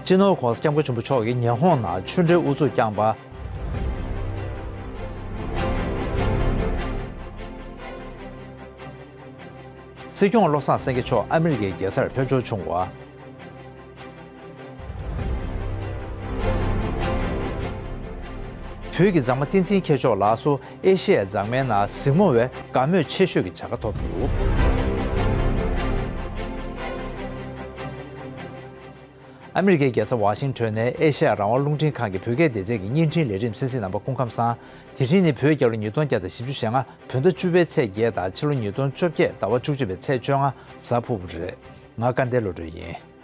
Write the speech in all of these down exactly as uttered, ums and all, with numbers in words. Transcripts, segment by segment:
སྤྱི་ནོར་༧གོང་ས་༧སྐྱབས་མགོན་ཆེན་པོ་མཆོག་གིས་ཉི་ཧོང་ནང་ཆོས་འབྲེལ་དབུ་འཛུགས་བསྐྱངས་པ། སྲིད་སྐྱོང་བློ་བཟང་སེང་གེ་མཆོག་ཨ་མི་རི་ཀའི་རྒྱལ་སར་ཕེབས་འབྱོར་བྱུང་བ། བོད་ཀྱི་མཛངས་མ་བསྟན་འཛིན་མཁས་མཆོག་ལགས་སུ་ཨེ་ཤི་ཡའི་མཛངས་མའི་ནང་གཟིགས་མོ་བའི་དགའ་མོས་ཆེ་ཤོས་ཀྱི་བྱ་དགའ་ཐོབ་འདུག་ཨ་མི་རི་ཀའི་རྒྱལ་ས་ཝ་ཤིང་ཊོན་ནས་ཨེ་ཤ་ཡ་རང་དབང་རླུང་འཕྲིན་ཁང་གི་བོད་སྐད་སྡེ་ཚན་གྱི་བརྙན་འཕྲིན་ལས་རིམ་གསན་གཟིགས་རྣམ་པ་སྐུ་ཁམས་བཟང་། དེ་རིང་ནི་བོད་རྒྱལ་ལོ་ཉིས་སྟོང་བརྒྱ་དང་བཞི་བཅུ་ཞེ་ལྔ། བོད་ཟླ་བཅུ་པའི་ཚེས་བརྒྱད་དང་ཕྱི་ལོ་ཉིས་སྟོང་བཅོ་བརྒྱད་ཟླ་བ་བཅུ་གཅིག་པའི་ཚེས་བཅོ་ལྔ་གཟའ་ཕུར་བུ་རེད། ང་སྐལ་ལྡན་བློ་གྲོས་ཡིན།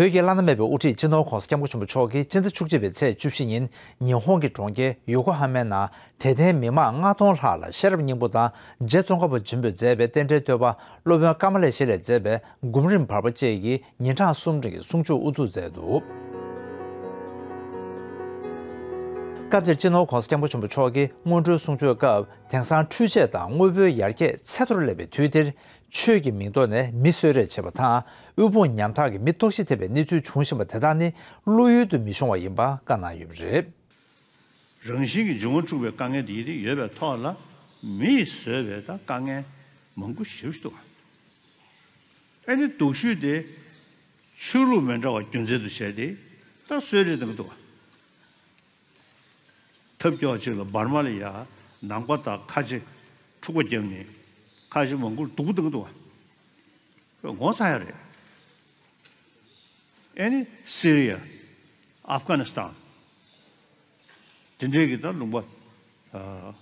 བོད་ཀྱི་བླ་ན་མེད་པའི་དབུ་ཁྲིད་སྤྱི་ནོར་༧གོང་ས་༧སྐྱབས་མགོན་ཆེན་པོ་མཆོག་གིས་སྤྱི་ཟླ་བཅུ་གཅིག་པའི་ཚེས་བཅུ་བཞི་ཉིན་ཉི་ཧོང་གི་གྲོང་ཁྱེར་ཡོ་ཀོ་ཧ་མའི་ནང་དད་ལྡན་མི་མང་ལྔ་སྟོང་ལྷག་ལ་ཤེས་རབ་སྙིང་པོ་དང་རྗེ་ཙོང་ཁ་པ་ཆེན་པོས་མཛད་པའི་རྟེན་འབྲེལ་བསྟོད་པ། སློབ་དཔོན་ཀ་མ་ལ་ཤཱི་ལས་མཛད་པའི་སྒོམ་རིམ་བར་པ་བཅས་ཀྱི་ཉིན་གྲངས་གསུམ་རིང་གི་གསུང་ཆོས་དབུ་འཛུགས་མཛད་འདུག་སྐབས་དེར་སྤྱི་ནོར་༧གོང་ས་༧སྐྱབས་མགོན་ཆེན་པོ་མཆོག་གིས་སྔོན་འགྲོའི་གསུང་ཆོས་སྐབས། དེང་སང་འཕྲུལ་ཆས་དང་དངོས་པོའི་ཡར་རྒྱས་ཚད་མཐོར་སླེབས་པའི་དུས་འདིར། ཆོས་ཀྱི་མིང་ཐོག་ནས་མི་གསོད་རེས་བྱེད་པ་དང་། དབུལ་ཕོངས་ཉམ་ཐག་གི་མི་ལྟོགས་ཤི་ཐེབས་པའི་གནས་ཚུལ་འབྱུང་བཞིན་པ་དེ་དག་ནི་བློ་ཡུལ་དུ་མི་ཤོང་བ་ཡིན་པ་བཀའ་གནང་ཡོད་པ་རེད། རང་བཞིན་གྱིས་འབྱུང་བ་འཁྲུགས་པའི་དཀའ་ངལ་དེ་ཡོད་པའི་ཐོག་ལ་མི་ཡིས་བཟོས་པའི་ད་དཀའ་ངལ་མང་པོ་ཞེ་པོ་ཞིག་འདུག་ཨ་ནི་སྡུག་ཤོས་དེ་ཆོས་ལུགས་མི་འདྲ་བ་རྒྱུ་མཚན་དུ་བྱས་ཏེ་ད་གསོད་རེས་གཏོང་གི་འདུག་ཐབས་སྐྱོ་བ་ཅིག་ལ་འབར་མ་ལ་ཡ་ནང་པ་དང་ཁ་ཆེ་འཁྲུག་པ་བརྒྱབ་ནས་ཁ་ཆེ་མང་པོར་སྡུག་པོ་གཏོང་གི་འདུག་བ། ངོ་ཚ་ཡ་རེད། ཨེ་ནི་སི་རི་ཡ། ཨབ་གྷ་ནི་སི་ཐན། དེ་འདྲའི་གི་ད་ལུང་པ། ཨ།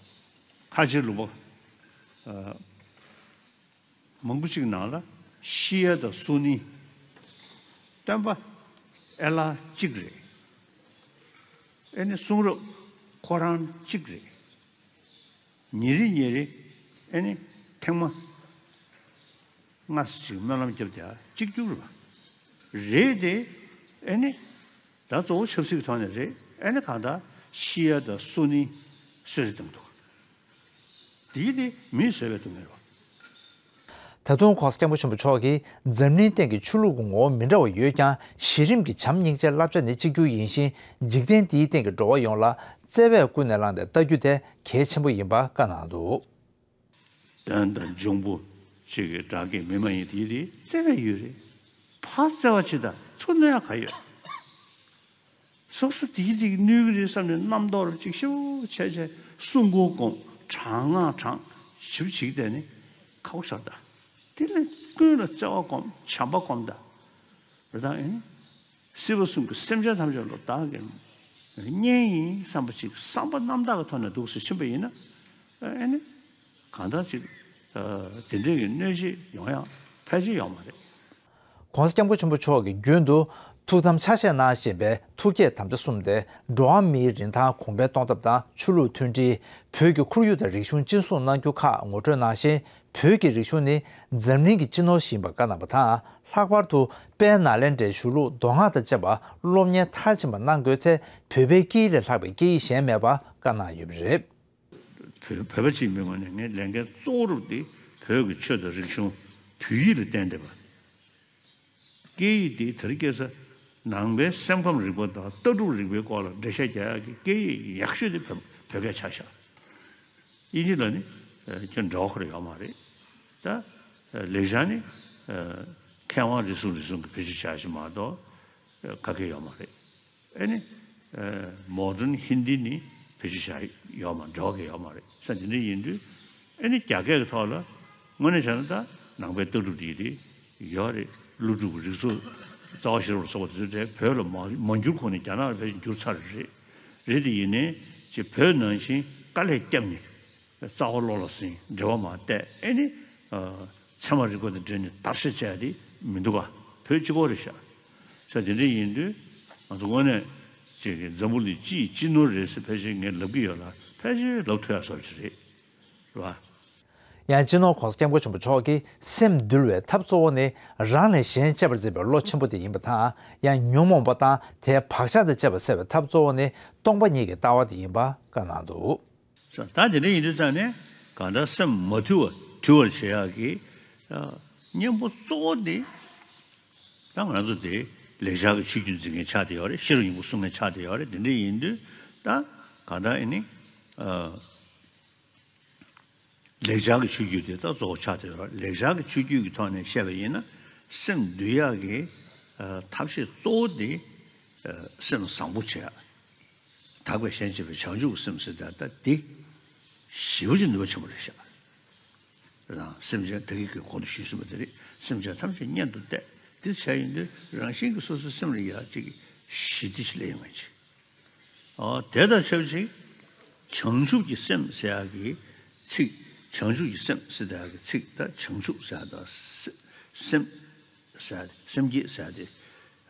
ཁ་ཆེ་ལུང་པ། ཨ། མང་པོ་ཅིག་ནང་ལ་ཤི་ཡ་དང་སུ་ནི་སྟོན་པ་ཨེ་ལ་གཅིག་རེད། ཨེ་ནི་གསུང་རབ་ཁོ་རང་གཅིག་རེད། ཉིན་རེ་ཉིན་རེ་ཨེ་ནི་ཐེངས་མ་ལྔ་ཙམ་ཅིག་སྨོན་ལམ་བརྒྱབ་བསྡད་གཅིག་གྱུར་རེད། རེད་དེ་ཨེ་ནི་ད་གཙོ་བོ་ཆབ་སྲིད་ཀྱི་ཐོག་ནས་རེད། ཨེ་ནི་གང་ལྟར་ཤི་ཡ་དང་སུ་ནི་གསོད་རེས་བཏང་འདུག་དེའི་དེ་མིས་བཟོས་པའི་སྡུག་བསྔལ་རོ། ད་དུང་༧གོང་ས་༧སྐྱབས་མགོན་ཆེན་པོ་མཆོག་གིས་འཛམ་གླིང་སྟེང་གི་ཆོས་ལུགས་ཀྱི་ངོ་བོ་མི་འདྲ་བ་ཡོད་ཀྱང་། གཞི་རིམ་གྱི་བྱམས་སྙིང་རྗེའི་བསླབ་བྱ་ནི་གཅིག་གྱུར་ཡིན་ཞིང་། འཇིག་རྟེན་འདིའི་སྟེང་གི་འགྲོ་བ་ཡོངས་ལ་བརྩེ་བས་ཀུན་ནས་བསླངས་ཏེ་ལྟ་རྒྱུ་དེ་གལ་ཆེན་པོ་ཡིན་པ་བཀའ་གནང་འདུག་གདོན་དང་འབྱུང་པོ་ཅིག་གི་དགྲ་བགེགས་མི་མ་ཡིན་དེ་དེ་བརྩེ་བས་ཡོད་རེད། ཕར་བརྩེ་བ་ཅིག་དང་ཚུར་གནོད་ཡག་ག་ཡོད། སོ་སོ་དེའི་ཅིག་གནོད་ཀྱི་རེད་བསམ་ནས་རྣམ་རྟོག་རུ་ཅིག་ཤུགས་ཆེ་ཆེ་སྲུང་འཁོར་སྒོམ་གྲང་ངར་གྲང་ཞིབ་བྱེད་དེ་ནི་ཁག་པོ་ཆགས་ད། དེ་ལས་ཀུན་ལ་བརྩེ་བ་སྒོམ་བྱམས་པ་སྒོམ་ད། རེད་ད་ཨེ་ནི། སྲིད་པ་གསུམ་གྱི་སེམས་ཅན་ཐམས་ཅད་ལ་བདག་གིས་གཉེན་ཡིན་བསམ་པ་ཅིག་བསམ་པ་རྣམ་དག་གི་ཐོག་ནས་འདུག་སེ་ཕྱིན་པ་ཡིན་ན། ཨེ་ནི། གང་ལྟར་ཅིག་དེ་འདྲའི་གི་གནོད་བྱེད་ཡོང་ཡག་ཕལ་ཆེར་ཡོང་མ་རེད། ༸གོང་ས་༸སྐྱབས་མགོན་ཆེན་པོ་མཆོག་གིས་རྒྱུན་དུ་ཐུགས་དམ་ཆ་ཤས་གནང་བཞིན་པའི་ཐུགས་བསྐྱེད་དམ་བཅའ་གསུམ་སྟེ། འགྲོ་བ་མིའི་རིན་ཐང་གོང་འཕེལ་གཏོང་ཐབས་དང་ཆོས་ལུགས་མཐུན་སྒྲིལ། བོད་ཀྱི་ཁོར་ཡུག་དང་རིག་གཞུང་སྐྱིད་སྲུང་གནང་རྒྱུ་ཁག་ངོ་སྤྲོད་གནང་ཞིང་། བོད་ཀྱི་རིག་གཞུང་ནི་འཛམ་གླིང་གི་སྤྱི་ནོར་ཞིག་ཡིན་པ་བཀའ་གནང་བ་དང་། ལྷག་པར་དུ་དཔལ་ནཱ་ལེནྡྲའི་ཞུ་ལུགས་མདོ་སྔགས་དང་བཅས་པ་སློབ་གཉེར་མཐར་ཕྱིན་པ་གནང་དགོས་ཚེ། བོད་པའི་སྐད་ཡིག་ལས་ལྷག་པའི་སྐད་ཡིག་གཞན་མེད་པ་བཀའ་གནང་ཡོད་པ་རེད། བོད་བོད་པ་ཅིག་ཡིན་པའི་ངོས་ནས་ངའི་ལས་འགན་གཙོ་བོ་རུ་དེ་བོད་ཀྱི་ཆོས་དང་རིག་གཞུང་བོད་ཡིག་ལ་བརྟེན་བསྡད་པ། སྐད་ཡིག་དེ་དེ་རིང་ཁ་སང་ནང་པའི་སེམས་ཁམས་རིག་པ་དང་ལྟ་གྲུབ་རིག་པའི་སྐོར་ལ་འགྲེལ་བཤད་རྒྱག་ཡག་གི་སྐད་ཡིག་ཡག་ཤོས་དེ་བོད་བོད་སྐད་ཆགས་ཤག་དབྱིན་ཇི་ལ་ནི་ཁྱོད་འབྲེལ་བ་ཁོ་རང་ཡོད་མ་རེད། ད་ལེགས་བྱང་ནི་མཁས་དབང་རེ་ཟུང་རེ་ཟུང་གིས་བེད་སྤྱོད་བྱ་ཞིག་མ་གཏོགས་ག་གེ་ཡོད་མ་རེད། ཨེ་ནི། མོ་ཌན་ཧིན་དི་ནི་བེད་སྤྱོད་བྱ་ཡོད་མ་འབྲེལ་བ་གི་ཡོད་མ་རེད་ས་འདི་འདྲ་ཡིན་དུས། ཨེ་ནི་རྒྱ་སྐད་ཀྱི་ཐོག་ལ་དངོས་གནས་བྱས་ན་ད་ནང་པའི་ལྟ་གྲུབ་འདི་དེ་ཡོད་རེད། ཀླུ་སྒྲུབ་ཀྱི་རིགས་ཚོགས་རྩ་བ་ཤེས་རབ་སོགས་པ་དེ་ཚོ་བོད་ལ་མ་མ་འགྱུར་གོང་ནས་རྒྱ་ནག་ལ་ཕལ་ཆེར་འགྱུར་ཚར་རེད། རེད་དེ་ཡིན་ནའི་ཅིག་བོད་ནང་བཞིན་དཀའ་ལས་བརྒྱབ་ནས། རྩ་བ་བློ་ལ་ཟིན་འབྲེལ་བ་མ་བལྟས་ཨེ་ནི། ཚད་མ་རིག་པ་དང་འབྲེལ་ནས་བརྡར་ཤ་བཅད་དེ་མི་འདུག་ག་བོད་གཅིག་པོ་རེད་ཤག་ས་དེ་འདྲ་ཡིན་དུས་ང་ཚོ་དངོས་གནས་ཅིག་གི་འཛམ་བུ་གླིང་སྤྱི་ཡི་སྤྱི་ནོར་རེད་ཟེར་ཕལ་ཆེར་ངས་ལབ་ཀྱི་ཡོད་ལ་ཕལ་ཆེར་ལབ་ཐུབ་ཡ་བཟོ་ཅིག་རེད། རེད་བ། ཡང་སྤྱི་ནོར་༸གོང་ས་༸སྐྱབས་མགོན་ཆེན་པོ་མཆོག་གིས་སེམས་འདུལ་བའི་ཐབས་གཙོ་བོ་ནི་རང་ལས་གཞན་གཅེས་པར་འཛིན་པའི་བློ་ཆེན་པོ་དེ་ཡིན་པ་དང་། ཡང་ཉོན་མོངས་པ་དང་དེའི་བག་ཆགས་དང་བཅས་པ་སེལ་བའི་ཐབས་གཙོ་བོ་ནི་སྟོང་པ་ཉིད་ཀྱི་ལྟ་བ་དེ་ཡིན་པ་བཀའ་གནང་འདུག། ད་དེ་འདྲ་ཡིན་དུས་ཙང་ནས་གང་ལྟར་སེམས་མ་དུལ་བ་དུལ་བར་བྱེད་ཡག་གི་གཉེན་པོ་གཙོ་བོ་དེ། ད་ང་ཚོ་དེ་ལེགས་སྦྱར་གྱི་ཆོས་བརྒྱུད་འཛིན་མཁན་ཆགས་བསྡད་ཡོད་རེད། ཤེས་རབ་སྙིང་པོ་གསུང་མཁན་ཆགས་བསྡད་ཡོད་རེད། དེ་འདྲ་ཡིན་དུས་ད་གང་ལྟར་ཨེ་ནི་ཨ། ལེགས་སྦྱར་གྱི་ཆོས་བརྒྱུད་དེ་ད་གཙོ་བོ་ཆགས་བསྡད་ཡོད་རེད། ལེགས་སྦྱར་གྱི་ཆོས་བརྒྱུད་ཀྱི་ཐོག་ནས་བཤད་པ་ཡིན་ན་སེམས་འདུལ་ཡག་གི་ཨ། ཐབས་ཤེས་གཙོ་བོ་དེ་ཨ། སེམས་བཟང་པོ་བྱེད་ཡག། དག་པའི་གཞན་གཅེས་པའི་བྱང་ཆུབ་ཀྱི་སེམས་ཟེར་ད་ལྟ་འདི་ཞེ་པོ་ཅིག་ནུས་པ་ཆེན་པོ་རེད་ཤག། རང་སེམས་ཅན་ད་གིན་གོང་དུ་ཞུས་ཟིན་པ་དེ་རེད། སེམས་ཅན་ཐམས་ཅད་གཉེན་དུ་བསྡད། དེ་བྱས་ཡིན་དུས་རང་བཞིན་གྱིས་སོ་སོའི་སེམས་ལ་ཡ་གཅིག་གི་ཞི་བདེ་ཞིག་སླེབས་ཡོང་ངེས་ཅིག། ཨོ་དེ་དང་ཆབས་ཅིག་བྱང་ཆུབ་ཀྱི་སེམས་ཟེར་ཡག་གི་ཚིག། བྱང་ཆུབ་ཀྱི་སེམས་ཟེར་ཡག་གི་ཚིག་ད་བྱང་ཆུབ་ཟེར་ཡག་དང་སེམས་ཟེར་ཡག་སེམས་བསྐྱེད་ཟེར་ཡག་དེ།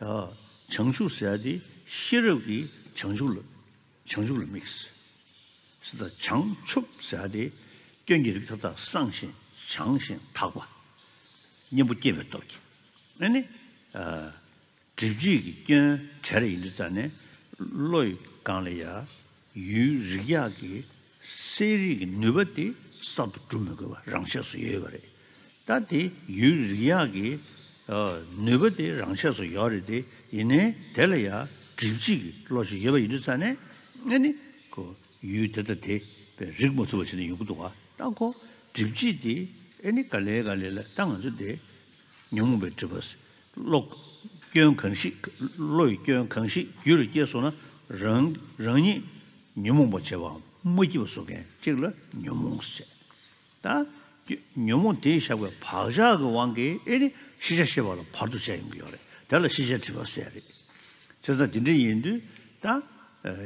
ཨོ་བྱང་ཆུབ་ཟེར་ཡག་དེ་ཤེས་རབ་ཀྱིས་བྱང་ཆུབ་ལ། བྱང་ཆུབ་ལ་དམིགས། ཟེར་ད་བྱང་ཆུབ་ཟེར་ཡག་དེ་སྐྱོན་གྱི་རིགས་མཐའ་དག་སངས་ཤིང་བྱང་ཞིང་དག་པ། གཉེན་པོ་སྐྱེས་པའི་སྟོབས་ཀྱིས། ཨ་ནི་ཨ། སྒྲིབ་བྱེད་ཀྱི་སྐྱོན་བྲལ་ཡིན་དུས་ཙང་ནས་བློ་ཡི་སྒང་ལ་ཡ་ཡུལ་རིག་ཡག་གི་གསལ་རིག་གི་ནུས་པ་དེ་གསར་དུ་སྒྲུབ་མི་དགོས་པ་རང་ཆས་སུ་ཡོད་པ་རེད། ད་དེ་ཡུལ་རིག་ཡག་གི་ཨ། ནུས་པ་དེ་རང་ཆས་སུ་ཡོད་རེད་དེ། ཡིན་ནའི་དེ་ལ་ཡ་སྒྲིབ་བྱེད་ཀྱི་བློ་ཞིག་ཡོད་པ་ཡིན་དུས་ཙང་ནས་ཨ་ནི་ཁོ་ཡུལ་དེ་དང་དེ་རིག་མ་ཐུབ་པ་ཞིག་ནས་ཡོང་གི་འདུག་ག། ད་ཁོ་སྒྲིབ་བྱེད་དེ་ཨ་ནི་ག་ལེ་ག་ལེ་ལ་ད་ང་ཚོ་དེ་ཉོན་མོངས་པའི་སྒྲིབ་པ། བློ་སྐྱོན་གང་ཞིག། བློ་ཡི་སྐྱོན་གང་ཞིག་རྒྱུད་ལ་སྐྱེས་སོང་ན་རང་རང་ཉིད་ཉོན་མོངས་པ་བྱེད་པའམ་མ་སྐྱིད་པ་བཟོ་མཁན་གཅིག་ལ་ཉོན་མོངས་ཟེར། ད་ཉོན་མོངས་དེས་བཞག་པའི་བག་ཆགས་ཀྱི་དབང་གིས་ཨེ་ནི་ཤེས་བྱ་ཤེས་པ་ལ་བར་དུ་བཅད་ཡོང་གི་ཡོད་རེད། དེ་ལ་ཤེས་བྱ་སྒྲིབ་པ་ཟེར་རེད། བྱས་ཙང་དེ་འདྲ་ཡིན་དུས་ད་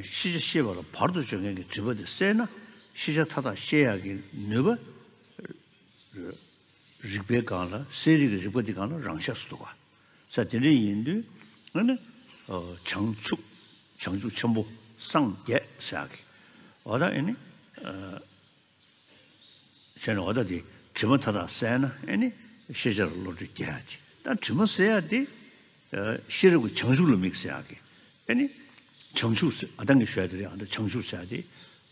ཤེས་བྱ་ཤེས་པ་ལ་བར་དུ་གཅོད་མཁན་གྱི་སྒྲིབ་པ་དེ་བསལ་ན་ཤེས་བྱ་མཐའ་དག་ཤེས་ཡག་གི་ནུས་པ་རིག་པའི་སྒང་ལ། གསལ་རིག་གི་རིག་པ་དེ་སྒང་ལ་རང་ཆས་སུ་འདུག་ག། ས་དེ་འདྲ་ཡིན་དུས་ཨ་ནི་བྱང་ཆུབ། བྱང་ཆུབ་ཆེན་པོ་སངས་རྒྱས་ཟེར་ཡག་གི་འོ་ད་ཨེ་ནི། བྱས་ནས་འོ་ད་དེ་དྲི་མ་མཐའ་དག་བསལ་ན་ཨེ་ནི་ཤེས་བྱ་ལ་བློ་གྲོས་རྒྱས་ཡག་ཅིག། ད་དྲི་མ་བསལ་ཡག་དེ་ཤེས་རབ་ཀྱི་བྱང་ཆུབ་ལ་དམིགས་ཟེར་ཡག་གི་ཨེ་ནི་བྱང་ཆུབ་ཟེར། ཨ་ད་ངས་ཞུ་ཡག་དེ་རེད། ཨ་ད་བྱང་ཆུབ་ཟེར་ཡག་དེ་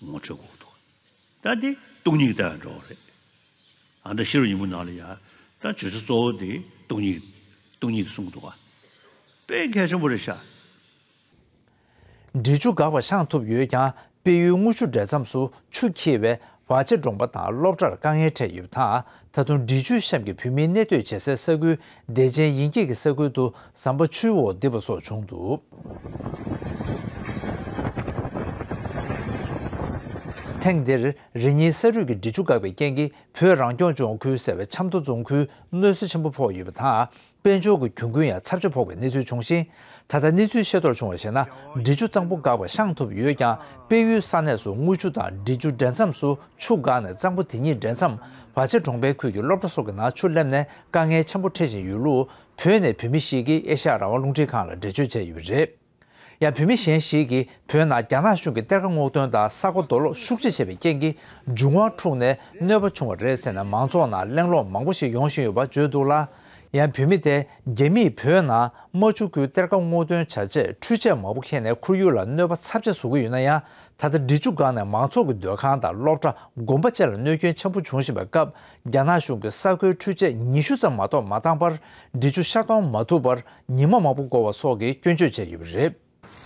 ངོ་འཕྲོད་དགོས་འདུག། ད་དེ་སྟོང་ཉིད་ལྟ་བ་འགྲོ་བ་རེད། ཨ་ད་ཤེས་རབ་སྙིང་པོ་ནང་ལ་ཡ་ད་བརྗོད་བྱ་གཙོ་བོ་དེ་སྟོང་ཉིད། སྟོང་ཉིད་དེ་གསུངས་འདུག་ག། དཔེ་གལ་ཆེན་པོ་རེད་ཤག། འབྲི་ཆུ་འགགས་པ་བཤང་ཐུབ་ཡོད་ཀྱང་། དཔལ་ཡུལ་རྔུལ་ཆུ་འདྲེས་མཚམས་སུ་ཆུ་འཁྱིལ་བས་བར་ཆད་གྲོང་པ་དང་སློབ་གྲྭར་དཀའ་ངལ་འཕྲད་ཡོད་པ་དང་། ད་དུང་འབྲི་ཆུའི་གཤམ་གྱི་བོད་མིའི་གནས་སྡོད་བྱེད་སའི་ས་ཁུལ་བདེ་ཆེན་དབྱིན་སྐད་ཀྱི་ས་ཁུལ་དུ་ཟམ་པ་ཆུའི་འོག་རྡིབ་པ་སོགས་བྱུང་འདུག། ཐེངས་འདིར་རི་ཉིལ་ས་རུད་ཀྱི་འབྲི་ཆུ་འགགས་པའི་རྐྱེན་གྱིས་བོད་རང་སྐྱོང་ལྗོངས་ཁུལ་ཟེར་བའི་ཆབ་མདོ་རྫོང་ཁུལ་གནོད་འཚེ་ཆེན་པོ་ཕོག་ཡོད་པ་དང་། དཔལ་འབྱོར་གྱི་གྱོང་གུན་ཡང་ཚབས་ཆེ་ཕོག་པའི་གནས་ཚུལ་བྱུང་ཞིང་། ད་ལྟ་གནས་ཚུལ་ཤེས་རྟོགས་བྱུང་བར་བྱས་ན། འབྲི་ཆུ་གཙང་པོ་འགགས་པ་བཤང་ཐུབ་ཡོད་ཀྱང་། དཔལ་ཡུལ་ས་གནས་སུ་རྔུལ་ཆུ་དང་འབྲི་ཆུ་འདྲེས་མཚམས་སུ་ཆུ་འགགས་ནས་གཙང་པོ་དེ་ཉིད་འདྲེས་མཚམས་བར་ཆད་གྲོང་པའི་ཁུལ་གྱི་སློབ་གྲྭ་སོགས་ཀྱི་ནང་ཆུ་སླེབས་ནས་དཀའ་ངལ་ཆེན་པོ་འཕྲད་བཞིན་ཡོད་ལུགས། བོད་ནས་བོད་མི་ཞིག་གིས་ཨེ་ཤ་ཡ་རང་དབང་རླུང་འཕྲིན་ཁང་ལ་འགྲེལ་བརྗོད་བྱས་ཡོད་པ་རེད། ཡང་བོད་མི་གཞན་ཞིག་གིས་བོད་ནང་རྒྱ་ནག་གཞུང་གིས་གཏེར་ཁ་སྔོག་འདོན་དང་ས་རྒོད་རྡོ་སློག་ཤུགས་ཆེ་བྱས་པའི་རྐྱེན་གྱིས་འབྱུང་བ་འཁྲུགས་ནས་གནོད་པ་བྱུང་བ་རེད་ཟེར་ནས་མང་ཚོགས་ནང་གླེང་སློང་མང་པོ་ཞིག་ཡོང་བཞིན་ཡོད་པ་བརྗོད་འདུག་ལ། ཡང་བོད་མི་དེས་རྒྱ་མིས་བོད་ནང་རྨ་ཆུ་ཁུལ་གཏེར་ཁ་སྔོག་འདོན་བྱ་ཆེད་འཕྲུལ་ཆས་མང་པོ་འཁྱེར་ནས་ཁོར་ཡུག་ལ་གནོད་པ་ཚབས་ཆེ་བཟོ་གི་ཡོད་ན་ཡང་། ད་ལྟ་འབྲི་ཆུ་འགགས་ནས་མང་ཚོགས་ཀྱི་སྡོད་ཁང་དང་སློབ་གྲྭ། དགོན་པ་བཅས་ལ་གནོད་སྐྱོན་ཆེན་པོ་བྱུང་བཞིན་པའི་སྐབས། རྒྱ་ནག་གཞུང་གིས་ས་ཁུལ་འཕྲུལ་ཆས་ཉི་ཤུ་ཙམ་མ་གཏོགས་མ་བཏང་བར། འབྲི་ཆུ་ཤར་གཏོང་མ་ཐུབ་པར་ཉི་མ་མང་པོ་འགོར་བ་སོགས་ཀྱི་སྐྱོན་བརྗོད་བྱས་ཡོད་པ་རེད།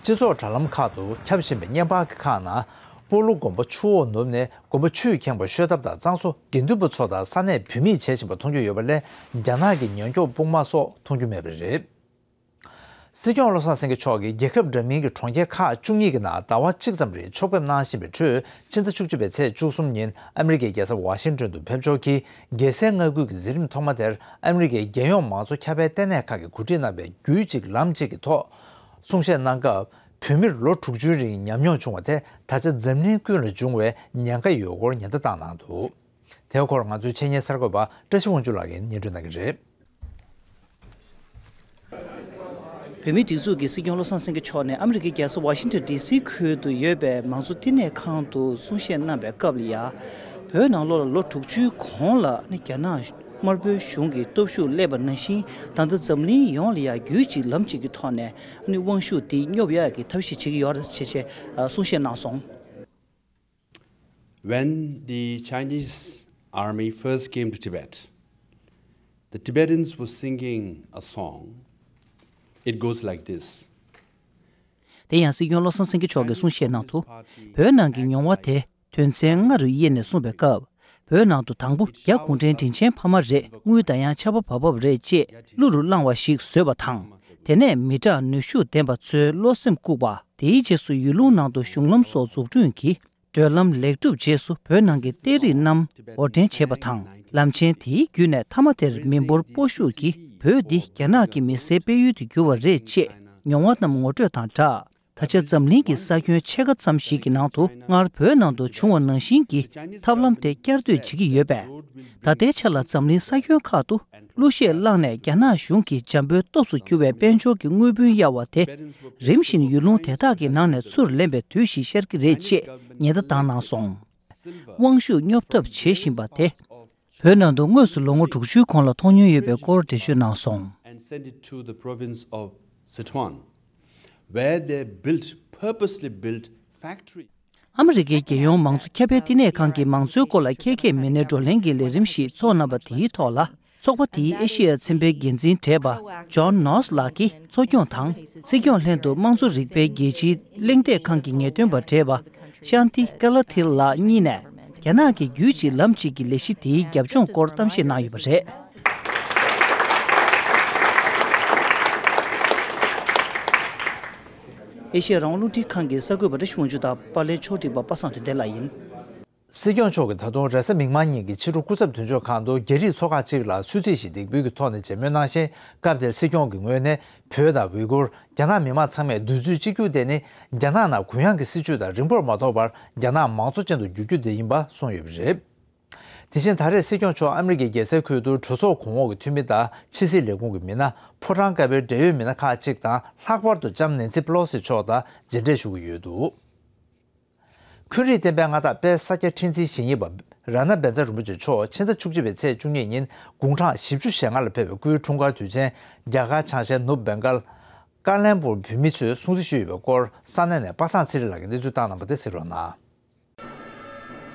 སྤྱི་ཚོགས་དྲ་ལམ་ཁག་ཏུ་ཁྱབ་བཞིན་པའི་བརྙན་པར་གྱི་ཁག་ནང་། སྤོ་ལོ་དགོན་པ་ཆུ་འོག་ནུབ་ནས་དགོན་པ་ཆུས་ཁེངས་པ་ཤོད་ཐབས་དང་། གཙང་བཟོ་དགེ་འདུན་པ་ཚོ་དང་ས་གནས་བོད་མིས་བྱེད་བཞིན་པ་མཐོང་རྒྱུ་ཡོད་པ་ལས། རྒྱ་ནག་གི་ཉེན་སྐྱོབ་དཔུང་དམག་སོགས་མཐོང་རྒྱུ་མེད་པ་རེད། སྲིད་སྐྱོང་བློ་བཟང་སེང་གེ་མཆོག་གིས་རྒྱལ་ཁབ་འདྲ་མིན་གྱི་གྲོང་ཁྱེར་ཁག་བཅུ་གཉིས་ཀྱི་ནང་ཟླ་བ་གཅིག་ཙམ་རིང་ཕྱོགས་ཕེབས་གནང་བཞིན་པའི་ཁྲོད། ཕྱི་ཟླ་བཅུ་གཅིག་པའི་ཚེས་བཅུ་གསུམ་ཉིན་ཨ་མི་རི་ཀའི་རྒྱལ་ས་ཝ་ཤིང་ཏོན་དུ་ཕེབས་འབྱོར་གྱིས། རྒྱལ་སའི་མངའ་ཁུལ་གྱི་མཛད་རིམ་ཐོག་མ་དེར་ཨ་མི་རི་ཀའི་རྒྱལ་ཡོངས་མང་གཙོ་ཁྱབ་སྤེལ་ལྟེ་གནས་ཁག་གིས་གོ་སྒྲིག་གནང་བའི་རྒྱུད་གཅིག་ལམ་གཅིག་གི་ཐོག་གསུང་བཤད་གནང་སྐབས། བོད་མིར་ལོ་དྲུག་ཅུའི་རིང་ཉམས་མྱོང་བྱུང་བ་དེ་ད་ཆ་འཛམ་གླིང་ཀུན་ལ་འབྱུང་བའི་ཉེན་ཁ་ཡོད་སྐོར་ཉེན་བརྡ་བཏང་གནང་འདུག། དེའི་སྐོར་ང་ཚོའི་ཆེད་གཉེར་གསར་འགོད་པ་བཀྲ་ཤིས་དབང་ཕྱུག་ལགས་ཀྱིས་སྙན་སྒྲོན་གནང་གི་རེད། བོད་མིའི་སྒྲིག་འཛུགས་ཀྱི་སྲིད་སྐྱོང་བློ་བཟང་སེང་གེ་མཆོག་ནས་ཨ་མི་རི་ཀའི་རྒྱལ་ས་ཝ་ཤིང་ཊོན་ཌི་སི་ཁུལ་དུ་ཡོད་པའི་མང་གཙོ་བསྟི་གནས་ཁང་དུ་གསུང་བཤད་གནང་བའི་སྐབས་ལ་ཡ། བོད་ བོད་ནང་ལོགས་ལ་ལོ་དྲུག་ཅུའི་གོང་ལ་ནི་རྒྱ་ནག་དམར་པོའི་གཞུང་གི་སྟོབས་ཤུགས་སླེབས་པ་ནང་བཞིན། ད་ལྟ་འཛམ་གླིང་ཡོངས་ལ་ཡང་རྒྱུད་གཅིག་ལམ་གཅིག་གི་ཐོག་ནས་ནི་དབང་ཤུགས་འདི་སྙོབ་ཡག་གི་ཐབས་ཤེས་བྱེད་ཀྱི་ཡོད་རེད་ཅེས་ཅེས་གསུང་བཤད་གནང་སོང་། When the Chinese army first came to Tibet, the Tibetans were singing a song. It goes like this. དེ་ཡང་སྲིད་སྐྱོང་བློ་བཟང་སེང་གེ་མཆོག་གིས་གསུང་བཤད་གནང་དུས། བོད་ནང་གི་མྱོང་བ་དེ་དོན་ཚན་ལྔ་རུ་དབྱེ་ནས་གསུངས་པའི་སྐབས། བོད་ནང་དུ་དང་པོ་རྒྱ་གུང་ཁྲན་དྲིན་ཆེན་ཕ་མ་རེད། དངུལ་དང་ཡང་ཆར་པ་བབས་བབས་རེད་ཅེས་གླུ་རུ་བླངས་པ་ཞིག་བཟོས་པ་དང་། དེ་ནས་མི་དྲག་ནུས་ཤུགས་ལྡན་པ་ཚོའི་བློ་སེམས་བཀུག་པ། དེའི་རྗེས་སུ་ཡུལ་ལུང་ནང་དུ་གཞུང་ལམ་སོགས་འཛུགས་སྐྲུན་གྱིས། བགྲོད་ལམ་ལེགས་གྲུབ་རྗེས་སུ་བོད་ནང་གི་གཏེར་རིགས་རྣམས་དབོར་འདྲེན་བྱས་པ་དང་། ལམ་ཆེན་དེའི་བརྒྱུད་ནས་མཐའ་མ་དེར་མི་འབོར་སྤོ་ཤུགས་ཀྱིས་བོད་འདི་རྒྱ་ནག་གི་མི་སེར་སྤེལ་ཡུལ་དུ་གྱུར་བ་རེད་ཅེས་མྱོང་བ་རྣམས་ངོ་སྤྲོད་དང་སྦྲགས། ད་ཆ་འཛམ་གླིང་གི་ས་ཁྱོན་ཕྱེད་ཀ་ཙམ་ཞིག་གི་ནང་དུ་སྔར་བོད་ནང་དུ་བྱུང་བ་ནང་བཞིན་གྱི་ཐབས་ལམ་དེ་བསྐྱར་ཟློས་བྱེད་ཀྱི་ཡོད་པས། ད་ལྟའི་ཆ་ལ་འཛམ་གླིང་ས་ཁྱོན་ཁག་ཏུ་གླུ་གཞས་བླངས་ནས་རྒྱ་ནག་གཞུང་གི་འཇམ་པོའི་སྟོབས་སུ་གྱུར་བའི་དཔལ་འབྱོར་གྱི་དངུལ་བུན་གཡར་བ་དེ། རིམ་བཞིན་ཡུལ་ལུང་དེ་དག་གི་ནང་ནས་ཚུར་ལེན་པའི་དུས་ཤིག་ཤར་གྱི་རེད་ཅེས་ཉེན་བརྡ་བཏང་གནང་སོང་། དབང་ཤུགས་སྙོབ་ཐབས་བྱེད་བཞིན་པ་དེ། བོད་ནང་དུ་དངོས་སུ་ལོ་ངོ་དྲུག་ཅུའི་གོང་ལ་མཐོང་མྱོང་ཡོད་པའི་སྐོར་འགྲེལ་བརྗོད་གནང་སོང་། And send it to the province of Sichuan, where they built, purposely built factory. ཨ་མི་རི་ཀའི་རྒྱལ་ཡོངས་མང་གཙོ་ཁྱབ་སྤེལ་བསྟི་གནས་ཁང་གི་མང་གཙོའི་སྐོར་ལ་ཁྱད་མཁས་མི་སྣའི་བགྲོ་གླེང་གི་ལས་རིམ་ཞིག་ཚོགས་གནང་བ་དེའི་ཐོག་ལ། ཚོགས་པ་དེའི་ཨེ་ཤེ་ཡ་ཚན་པའི་འགན་འཛིན་བགྲེས་པ་ཇོན་ནོས་ལགས་ཀྱིས་འཚོ་སྐྱོང་དང་སྲིད་སྐྱོང་ལྷན་དུ་དམངས་གཙོ་རིག་པའི་རྒྱལ་སྤྱིའི་གླེང་སྟེགས་ཁང་གི་ངེས་སྟོན་པ་བགྲེས་པ་ཤཱན་ཏི་ཀ་ལ་ཐིལ་ལགས་གཉིས་ནས། རྒྱ་ནག་གི་རྒྱུད་གཅིག་ལམ་གཅིག་གི་ལས་གཞི་དེའི་རྒྱབ་ལྗོངས་སྐོར་གཏམ་བཤད་གནང་ཡོད་པ་རེད། ཨེ་ཤེ་ཡ་རང་དབང་རླུང་འཕྲིན་ཁང་གི་གསར་འགོད་པ་བཀྲ་ཤིས་དབང་ཕྱུག་དང་པར་ལེན་ཕྱོགས་སྒྲིག་པ་པ་སངས་དོན་ལྡན་ལགས་ཡིན། སྲིད་སྐྱོང་མཆོག་གིས་ད་དུང་རེས་གཟའ་མིག་དམར་ཉིན་གྱི་ཕྱི་དྲོ་སྐུ་ཚབ་དོན་གཅོད་ཁང་དུ་རྒྱ་རིགས་ཚོགས་ཁག་ཅིག་ལ་ཚུལ་ཚིག་ཞིག་འདེགས་འབུལ་གྱི་ཐོག་ནས་མཇལ་མོལ་གནང་ཞིང་། སྐབས་དེར་སྲིད་སྐྱོང་གི་ངོས་ནས། བོད་དང་ཝི་གུར། རྒྱ་ནག་མི་དམངས་ཚང་མས་འདོད་ཚུལ་གཅིག་གྱུར་དེ་ནི། རྒྱ་ནག་ནང་གུ་ཡངས་ཀྱི་སྲིད་བྱུས་དང་རིམ་པར་མ་ཐོགས་པར་རྒྱ་ནག་མང་གཙོ་ཅན་དུ་འགྱུར་རྒྱུ་དེ་ཡིན་པ་གསུངས་ཡོད་པ་རེད། དེ་བཞིན་ད་རེས་སྲིད་སྐྱོང་མཆོག་ཨ་མི་རི་ཀའི་རྒྱལ་སའི་ཁུལ་དུ་གྲོས་ཚོགས་གོང་འོག་གི་འཐུས་མི་དང་ཕྱི་སྲིད་ལས་ཁུངས་ཀྱི་མི་སྣ། ཕོ་བྲང་དཀར་པོའི་འབྲེལ་ཡོད་མི་སྣ་ཁག་ཅིག་དང་། ལྷག་པར་དུ་ལྕམ་ནེན་སི་པེ་ལོ་སི་མཆོག་དང་མཇལ་འཕྲད་ཞུ་གི་ཡོད་འདུག་ཁུལ་རིགས་བསྟན་པའི་མངའ་བདག་དཔལ་ས་སྐྱ་ཁྲི་འཛིན་ཞེ་གཉིས་པ་རཏྣ་བཛྲ་རིན་པོ་ཆེ་མཆོག་ཕྱི་ཟླ་བཅུ་གཅིག་པའི་ཚེས་བཅུ་གཉིས་ཉིན་དགུང་གྲངས་བཞི་བཅུ་ཞེ་ལྔ་ལ་ཕེབས་པའི་སྐུའི་འཁྲུངས་སྐར་དུས་ཆེན་རྒྱ་གར་བྱང་ཤར་ནུབ་བེང་གལ་ཀ་ལན་པུར་བོད་མི་ཚོས་སྲུང་བརྩི་ཞུས་ཡོད་པའི་སྐོར་ས་གནས་ནས་པ་སངས་ཚེ་རིང་ལགས་ཀྱིས་གནས་ཚུལ་བཏང་གནང་བ་དེ་གཟིགས་རོགས་གནང་།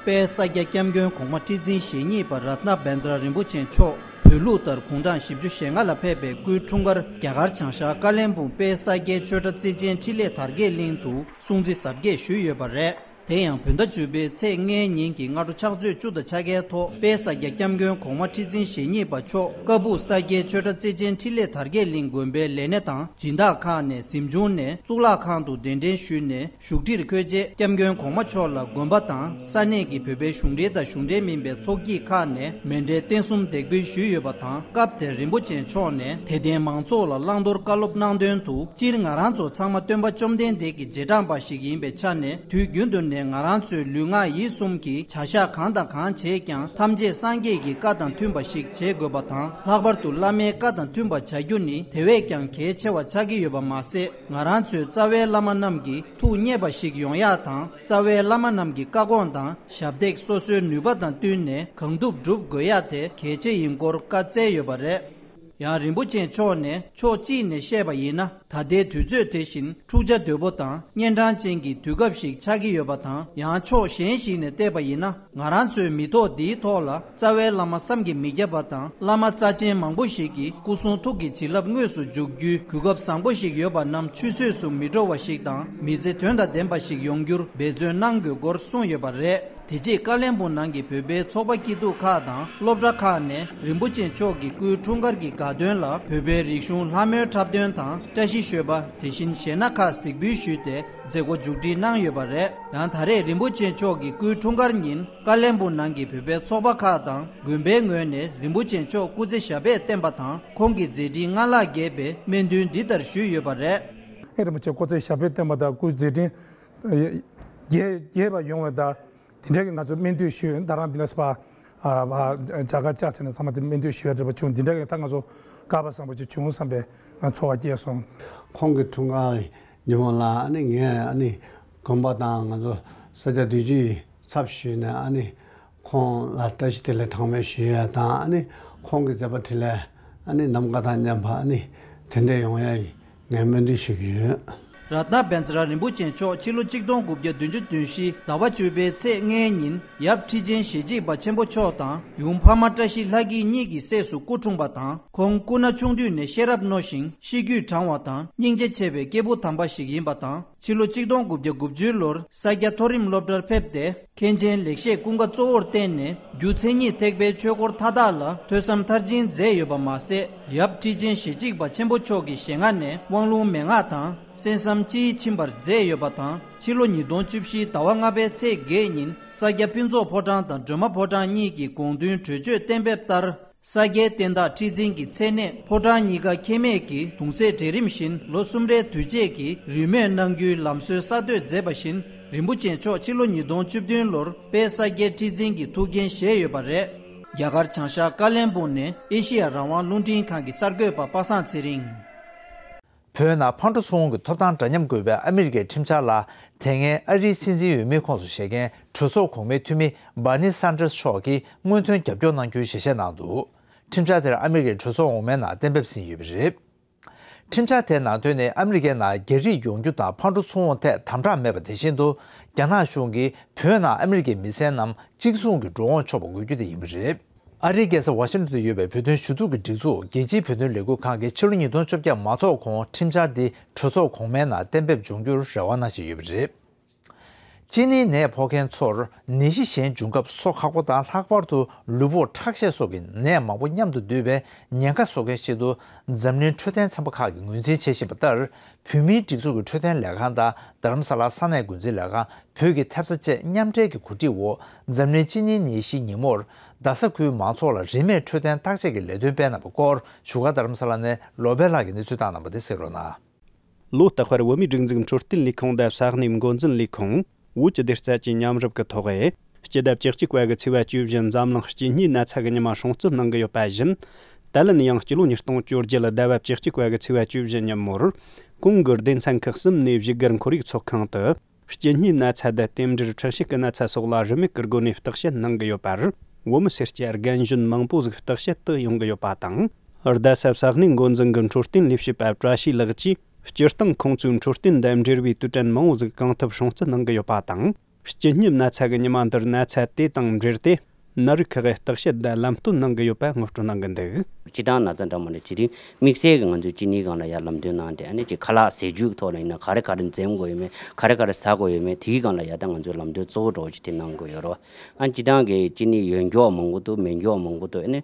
དཔལ་ས་སྐྱ་སྐྱབས་མགོན་གོང་མ་ཁྲི་འཛིན་ཞེ་གཉིས་པ་རཏྣ་བཛྲ་རིན་པོ་ཆེ་མཆོག་བོད་ལུགས་ལྟར་དགུང་གྲངས་བཞི་བཅུ་ཞེ་ལྔ་ལ་ཕེབས་པའི་སྐུའི་འཁྲུངས་སྐར་རྒྱ་གར་བྱང་ཤར་ཀ་ལན་པུང་དཔལ་ས་སྐྱའི་ཆོས་གྲྭ་བརྩེ་ཆེན་འཕྲིན་ལས་དར་རྒྱས་གླིང་དུ་སྲུང་བརྩི་གཟབ་རྒྱས་ཞུས་ཡོད་པ་རེད། དེ་ཡང་བོད་ཟླ་བཅུ་པའི་ཚེས་ལྔའི་ཉིན་གྱི་སྔ་དྲོ་ཕྱག་ཚོད་བཅུ་དང་ཕྱེད་ཀའི་ཐོག་དཔལ་ས་སྐྱ་སྐྱབས་མགོན་གོང་མ་ཁྲི་འཛིན་ཞེ་གཉིས་པ་མཆོག་ཀ་སྦུག་ས་སྐྱའི་ཆོས་གྲྭ་བརྩེ་ཆེན་འཕྲིན་ལས་དར་རྒྱས་གླིང་དགོན་པའི་ལས་སྣེ་དང་སྦྱིན་བདག་ཁག་ནས་གཟིམ་ཆུང་ནས་གཙུག་ལག་ཁང་དུ་གདན་འདྲེན་ཞུས་ནས་བཞུགས་ཁྲིར་འཁོད་རྗེས། སྐྱབས་མགོན་གོང་མ་མཆོག་ལ་དགོན་པ་དང་ས་གནས་ཀྱི་བོད་པའི་གཞུང་འབྲེལ་དང་གཞུང་འབྲེལ་མིན་པའི་ཚོགས་སྐྱིད་ཁག་ནས་མཎྜལ་རྟེན་གསུམ་འདེགས་འབུལ་ཞུས་ཡོད་པ་དང་། སྐབས་དེར་རིན་པོ་ཆེ་མཆོག་ནས་དད་ལྡན་མང་ཚོགས་ལ་བླང་དོར་བཀའ་སློབ་གནང་དོན་དུ། སྤྱིར་ང་རང་ཚོ་ཚང་མ་སྟོན་པ་བཅོམ་ལྡན་འདས་ཀྱི་རྗེས་འབྲང་པ་ཞིག་ཡིན་པའི་ཆ་ནས། དུས་རྒྱུན་དུ་ནས་ང་རང་ཚོའི་ལུས་ངག་ཡིད་གསུམ་གྱི་བྱ་གཞག་གང་དང་གང་བྱེད་ཀྱང་ཐམས་ཅད་སངས་རྒྱས་ཀྱི་བཀའ་དང་མཐུན་པ་ཞིག་བྱེད་དགོས་པ་དང་། ལྷག་པར་དུ་བླ་མའི་བཀའ་དང་མཐུན་པ་བྱ་རྒྱུ་ནི་དེ་བས་ཀྱང་གལ་ཆེ་བ་ཆགས་ཀྱི་ཡོད་པ་མ་ཟད། ང་རང་ཚོའི་རྩ་བའི་བླ་མ་རྣམས་ཀྱི་ཐུགས་མཉེས་པ་ཞིག་ཡོང་ཡག་དང་། རྩ་བའི་བླ་མ་རྣམས་ཀྱི་བཀའ་དགོངས་དང་ཞབས་འདེགས་སོ་སོའི་ནུས་པ་དང་བསྟུན་ནས་གང་ཐུབ་སྒྲུབ་དགོས་ཡག་དེ་གལ་ཆེ་ཡིན་སྐོར་བཀའ་སྩལ་ཡོད་པ་རེད། ཡང་རིན་པོ་ཆེ་མཆོག་ནས་ཕྱོགས་གཅིག་ནས་བཤད་པ་ཡིན་ན། ད་ལྟའི་དུས་ཚོད་དེ་བཞིན་འཁྲུག་ཆ་དོད་པོ་དང་གཉན་འཕྲང་ཅན་གྱི་དུས་སྐབས་ཤིག་ཆགས་ཀྱི་ཡོད་པ་དང་། ཡང་ཕྱོགས་གཞན་ཞིག་ནས་བལྟས་པ་ཡིན་ན། ང་རང་ཚོའི་མི་ཐོག་འདིའི་ཐོག་ལ་རྩ་བའི་བླ་མ་བསམ་གྱིས་མི་ཁྱབ་པ་དང་། བླ་མ་རྩ་ཆེན་མང་པོ་ཞིག་གི་སྐུ་གསུང་ཐུགས་ཀྱི་བྱིན་རླབས་དངོས་སུ་འཇུག་རྒྱུའི་གོ་སྐབས་བཟང་པོ་ཞིག་ཡོད་པ་རྣམས་ཆུད་ཟོས་སུ་མི་འགྲོ་བ་ཞིག་དང་། མི་ཚེ་དོན་དང་ལྡན་པ་ཞིག་ཡོང་རྒྱུར་འབད་བརྩོན་གནང་དགོས་སྐོར་གསུངས་ཡོད་པ་རེད། དེ་རྗེས་ཀ་བློན་སྦུག་ནང་གི་བོད་པའི་ཚོགས་པ་སྐྱིད་སྡུག་ཁག་དང་སློབ་གྲྭ་ཁག་ནས་རིན་པོ་ཆེ་མཆོག་གི་སྐུའི་འཁྲུངས་སྐར་གྱི་དགའ་སྟོན་ལ་བོད་པའི་རིག་གཞུང་ལྷ་མོའི་འཁྲབ་སྟོན་དང་བཀྲ་ཤིས་ཤོད་པ། དེ་བཞིན་གཞས་སྣ་ཁག་གཟིགས་འབུལ་ཞུས་ཏེ་མཛད་སྒོ་མཇུག་སྒྲིལ་གནང་ཡོད་པ་རེད། ཡང་ད་རེས་རིན་པོ་ཆེ་མཆོག་གི་སྐུའི་འཁྲུངས་སྐར་ཉིན་ཀ་བློན་སྦུག་ནང་གི་བོད་པའི་ཚོགས་པ་ཁག་དང་དགོན་པའི་ངོས་ནས་རིན་པོ་ཆེ་མཆོག་སྐུ་ཚེ་ཞབས་པད་བརྟན་པ་དང་ཁོང་གི་མཛད་འཕྲིན་སྔར་ལྷག་རྒྱས་པའི་སྨོན་འདུན་འདི་ལྟར་ཞུས་ཡོད་པ་རེད། ཨེ་རིན་པོ་ཆེ་སྐུ་ཚེ་ཞབས་པད་བརྟན་པ་དང་སྐུའི་མཛད་འཕྲིན་རྒྱས་རྒྱས་པ་ཡོང་བའི་ད། དེ་འདྲ་གི་ང་ཚོ་སྨོན་འདུན་ཞུས། ད་རང་འདི་ལ་སྤ་ཨ་ཨ་རྒྱ་གར་བཅར་ཚེ་ནས་ཚང་མ་དེ་སྨོན་འདུན་ཞུ་ཡ་འདྲ་པོ་བྱུང་། འདི་འདྲ་གི་ད་ང་ཚོ་དགའ་བ་བཟང་པོ་ཅིག་བྱུང་བསམ་པའི་ཚོར་བ་སྐྱེས་སོང་། ཁོང་གི་འཁྲུངས་སྐར་ཉིན་མོ་ལ་ཨ་ནི་ངས་ཨ་ནི་དགོན་པ་དང་ང་ཚོ་ས་སྐྱ་བདུད་རྩིའི་ཚབ་ཞུས་ནས་ཨ་ནི་ ཁོང་ལ་བཀྲ་ཤིས་བདེ་ལེགས་གྲངས་མེད་ཞུ་ཡ་དང་། ཨ་ནི་ཁོང་གི་མཛད་པ་འཕྲིན་ལས་ཨ་ནི་ནམ་མཁའ་དང་མཉམ་པ་ཨ་ནི་དེ་འདྲ་ཡོང་ཡ་ཡིན། ངས་སྨོན་འདུན་ཞུ་གི་ཡོད། རཏྣ་བཛྲ་རིན་པོ་ཆེ་མཆོག་ཕྱི་ལོ་གཅིག་སྟོང་དགུ་བརྒྱ་བདུན་ཅུ་དོན་བཞི་ཟླ་བ་བཅུ་པའི་ཚེས་ལྔའི་ཉིན་ཡབ་ཁྲི་ཆེན་ཞེ་གཅིག་པ་ཆེན་པོ་མཆོག་དང་ཡུམ་འཕགས་མ་བཀྲ་ཤིས་ལྷ་སྐྱིད་གཉིས་ཀྱི་སྲས་སུ་སྐུ་འཁྲུངས་པ་དང་། ཁོང་སྐུ་ན་ཆུང་དུས་ནས་ཤེས་རབ་རྣོ་ཞིང་གཤིས་རྒྱུད་དྲང་བ་དང་སྙིང་རྗེ་ཆེ་བའི་སྐྱེས་བུ་དམ་པ་ཞིག་ཡིན་པ་དང་། ཕྱི་ལོ་གཅིག་སྟོང་དགུ་བརྒྱ་དགུ་བཅུ་ལོར་ས་སྐྱ་མཐོ་རིམ་སློབ་གྲྭར་ཕེབས་ཏེ། མཁན་ཆེན་ལེགས་བཤད་ཀུན་དགའ་གཙོ་བོར་བསྟེན་ནས་རྒྱུ་མཚན་ཉིད་ཐེག་པའི་ཆོས་སྐོར་མཐའ་དག་ལ་ཐོས་བསམ་མཐར་ཕྱིན་མཛད་ཡོད་པ་མ་ཟད། ཡབ་ཁྲི་ཆེན་ཞེ་གཅིག་པ་ཆེན་པོ་མཆོག་གི་ཞལ་སྔ་ནས་དབང་ལུང་མན་ངག་དང་གསན་བསམ་སྤྱིའི་ཕྱིན་པར་མཛད་ཡོད་པ་དང་། ཕྱི་ལོ་ཉིས་སྟོང་བཅུ་བཞི་ཟླ་བ་ལྔ་པའི་ཚེས་བརྒྱད་ཉིན་ས་སྐྱ་ཕུན་ཚོགས་ཕོ་བྲང་དང་སྒྲོལ་མ་ཕོ་བྲང་གཉིས་ཀྱི་དགོངས་དོན་གྲོས་ཆོད་གཏན་འབེབས་ལྟར། ས་སྐྱའི་བསྟན་བདག་ཁྲི་འཛིན་གྱི་མཚན་གནས་ཕོ་བྲང་གཉིས་ཀ་ཁེ་མེད་ཀྱི་གདུང་སྲས་གྲལ་རིམ་བཞིན་ལོ་གསུམ་རེའི་དུས་བཅད་ཀྱི་རིས་མེད་གནང་རྒྱུའི་ལམ་སྲོལ་གསར་གཏོད་མཛད་པ་བཞིན། རིན་པོ་ཆེ་མཆོག་ཕྱི་ལོ་ཉིས་སྟོང་བཅུ་བདུན་ལོར་དཔལ་ས་སྐྱའི་ཁྲི་འཛིན་གྱི་ཐུགས་འགན་བཞེས་ཡོད་པ་རེད། རྒྱ་གར་བྱང་ཤར་ཀ་ལན་སྦུག་ནས་ཨེ་ཤེ་ཡ་རང་དབང་རླུང་འཕྲིན་ཁང་གི་གསར་འགོད་པ་པ་སངས་ཚེ་རིང་། བོད་ནང་ཕར་འགྲོ་ཚུར་འོང་གི་ཐོབ་ཐང་འདྲ་མཉམ་དགོས་པའི་ཨ་མི་རི་ཀའི་ཁྲིམས་འཆར་ལ། དེ་སྔའི་ཨ་རིའི་སྲིད་འཛིན་འོས་མིའི་ཁོངས་སུ་བཞེས་མཁན་གྲོས་ཚོགས་གོང་མའི་འཐུས་མི་Bernie Sanders་མཆོག་གིས་སྔོན་ཐོན་རྒྱབ་སྐྱོར་གནང་རྒྱུའི་ཞལ་བཞེས་གནང་འདུག་ཁྲིམས་འཆར་དེར་ཨ་མི་རི་ཀའི་གྲོས་ཚོགས་འོག་མའི་ནང་གཏན་འབེབས་ཟིན་ཡོད་པ་རེད། ཁྲིམས་འཆར་དེའི་ནང་དོན་ནི་ཨ་མི་རི་ཀའི་ནང་རྒྱ་རིགས་ཡོང་རྒྱུ་དང་ཕར་འགྲོ་ཚུར་འོང་ཐད་དམ་དྲག་མེད་པ་དེ་བཞིན་དུ། རྒྱ་ནག་གཞུང་གིས་བོད་ནང་ཨ་མི་རི་ཀའི་མི་སེར་རྣམས་གཅིག་མཚུངས་ཀྱི་འགྲོ་འོང་ཆོག་པ་དགོས་རྒྱུ་དེ་ཡིན་པ་རེད། ཨ་རིའི་རྒྱལ་ས་ཝ་ཤིང་ཊོན་དུ་ཡོད་པའི་བོད་དོན་ཞུ་གཏུག་གི་སྒྲིག་འཛུགས་རྒྱལ་སྤྱིའི་བོད་དོན་ལས་འགུལ་ཁང་གིས་ཕྱི་ལོ་ཉིས་སྟོང་བཅོ་བརྒྱད་མ་རྫོགས་གོང་ཁྲིམས་འཆར་འདི་གྲོས་ཚོགས་གོང་མའི་ནང་གཏན་འབེབས་འབྱུང་རྒྱུར་རེ་བ་གནང་བཞིན་ཡོད་པ་རེད། གཅིན་སྙི་ནད་ཕོག་མཁན་ཚོར་ནད་གཞི་གཞན་འབྱུང་སྐབས་གསོ་ཁག་པོ་དང་། ལྷག་པར་དུ་ལུས་པོར་ཁྲག་ཤེད་སོགས་ཀྱི་ནད་མང་པོ་མཉམ་དུ་འདུས་པའི་ཉེན་ཁ་བཟོ་མཁན་ཞིག་ཏུ་འཛམ་གླིང་འཕྲོད་བསྟེན་ཚན་པ་ཁག་གིས་ངོས་འཛིན་བྱེད་བཞིན་པ་ལྟར། བོད་མིའི་སྒྲིག་འཛུགས་ཀྱི་འཕྲོད་བསྟེན་ལས་ཁང་དང་རྡ་རམ་ས་ལ་ས་གནས་འགོ་འཛིན་ལས་ཁང་། བོད་ཀྱི་ཐེབས་རྩ་བཅས་མཉམ་འབྲེལ་གྱི་གོ་སྒྲིག་འོག་འཛམ་གླིང་གཅིན་སྙིའི་ནད་གཞིའི་ཉིན་མོར། རྡ་ས་ཁུལ་མང་ཚོགས་ལ་རིན་མེད་འཕྲོད་བསྟེན་བརྟག་དཔྱད་ཀྱི་ལས་དོན་སྤེལ་གནང་བའི་སྐོར་བཞུགས་སྒར་རྡ་རམ་ས་ལ་ནས་བློ་བྷེ་ལགས་ཀྱིས་གནས་ཚུལ་བཏང་གནང་པ་དེ་གསན་རོགས་གནང་། ལོ་ལྟར་བར་བོད་མིའི་སྒྲིག་འཛུགས་འཕྲོད་བསྟེན་ལས་ཁུངས་དང་ས་གནས་འགོ་འཛིན་ལས་ཁུངས། བོད་ཀྱི་བདེ་རྩ་བཅས་མཉམ་རུབ་ཀྱི་ཐོག་སྤྱི་ཟླ་བཅུ་གཅིག་པ་གི་ཚེས་པ་བཅུ་བཞི་འཛམ་གླིང་གཅིན་སྙིའི་ན་ཚ་གི་ཉི་མ་སྲུང་བརྩི་གནང་གི་ཡོད་པ་བཞིན། ད་ལན་ཡང་སྤྱི་ལོ་ཉིས་སྟོང་བཅོ་བརྒྱད་ཟླ་བ་བཅུ་གཅིག་པ་གི་ཚེས་པ་བཅུ་བཞི་ཉིན་མོར། གོང་གི་སྡེ་ཚན་ཁག་གསུམ་ནས་བཞུགས་སྒར་ཁོར་ཡུག་ཚོགས་ཁང་དུ། གཅིན་སྙིའི་ན་ཚ་དང་རྟེན་འབྲེལ་ཁྲག་ཤེད་ཀྱི་ན་ཚ་སོགས་ལ་རིན་མེད་ཀྱི་སྒོ་ནས་བརྟག་དཔྱད་གནང་གི་ཡོད་པར། བོད་མི་སེར་སྐྱ་རྒན་གཞོན་མང་པོ་ཞིག་བརྟག་དཔྱད་དུ་ཡོང་གི་ཡོད་པ་དང་། རྡ་ས་ས་གནས་འགོ་འཛིན་གྱི་འཕྲོད་བསྟེན་ལས་བྱེད་པ་བཀྲ་ཤིས་ལགས་ཀྱིས། སྤྱིར་བཏང་ཁོང་ཚོའི་འཕྲོད་བསྟེན་དང་འབྲེལ་བའི་དུས་དྲན་མང་བོ་ཞིག་གང་ཐུབ་སྲུང་བརྩི་གནང་གི་ཡོད་པ་དང་། གཅིན་སྙི་ན་ཚ་གི་ཉི་མ་འདིར་ན་ཚ་དེ་དང་འབྲེལ་ཏེ། ནད་རིགས་ཁག་གི་བརྟག་དཔྱད་དང་ལམ་སྟོན་གནང་གི་ཡོད་པ་ངོ་སྤྲོད་གནང་གི་འདུག་སྤྱིར་བཏང་ན་ཚ་འདྲ་མི་འདྲ་དེ་རིང་དམིགས་བསལ་གྱི་ང་ཚོའི་གཅིན་སྙིའི་སྒང་ལ་ཡར་ལམ་སྟོན་གནང་སྟེ། ཨ་ནི་ཅིག་ཁ་ལག་ཟས་བཅུད་ཀྱི་ཐོག་ལ་ཡིན་ན་ག་རེ་ག་རེ་འཛེམ་དགོས་ཡོད་མེད། ག་རེ་ག་རེ་ཟ་དགོས་ཡོད་མེད། དེའི་སྒང་ལ་ཡར་ད་ང་ཚོས་ལམ་སྟོན་གཙོ་བོ་འདྲ་བོ་ཅིག་དེ་གནང་དགོས་ཡོད་རེད་བ། ཨ་སྤྱིར་བཏང་གི་གཅིན་སྙི་ཡོད་མཁན་མང་པོ་འདུག་མེད་མཁན་མང་པོ་འདུག་ཨ་ནི་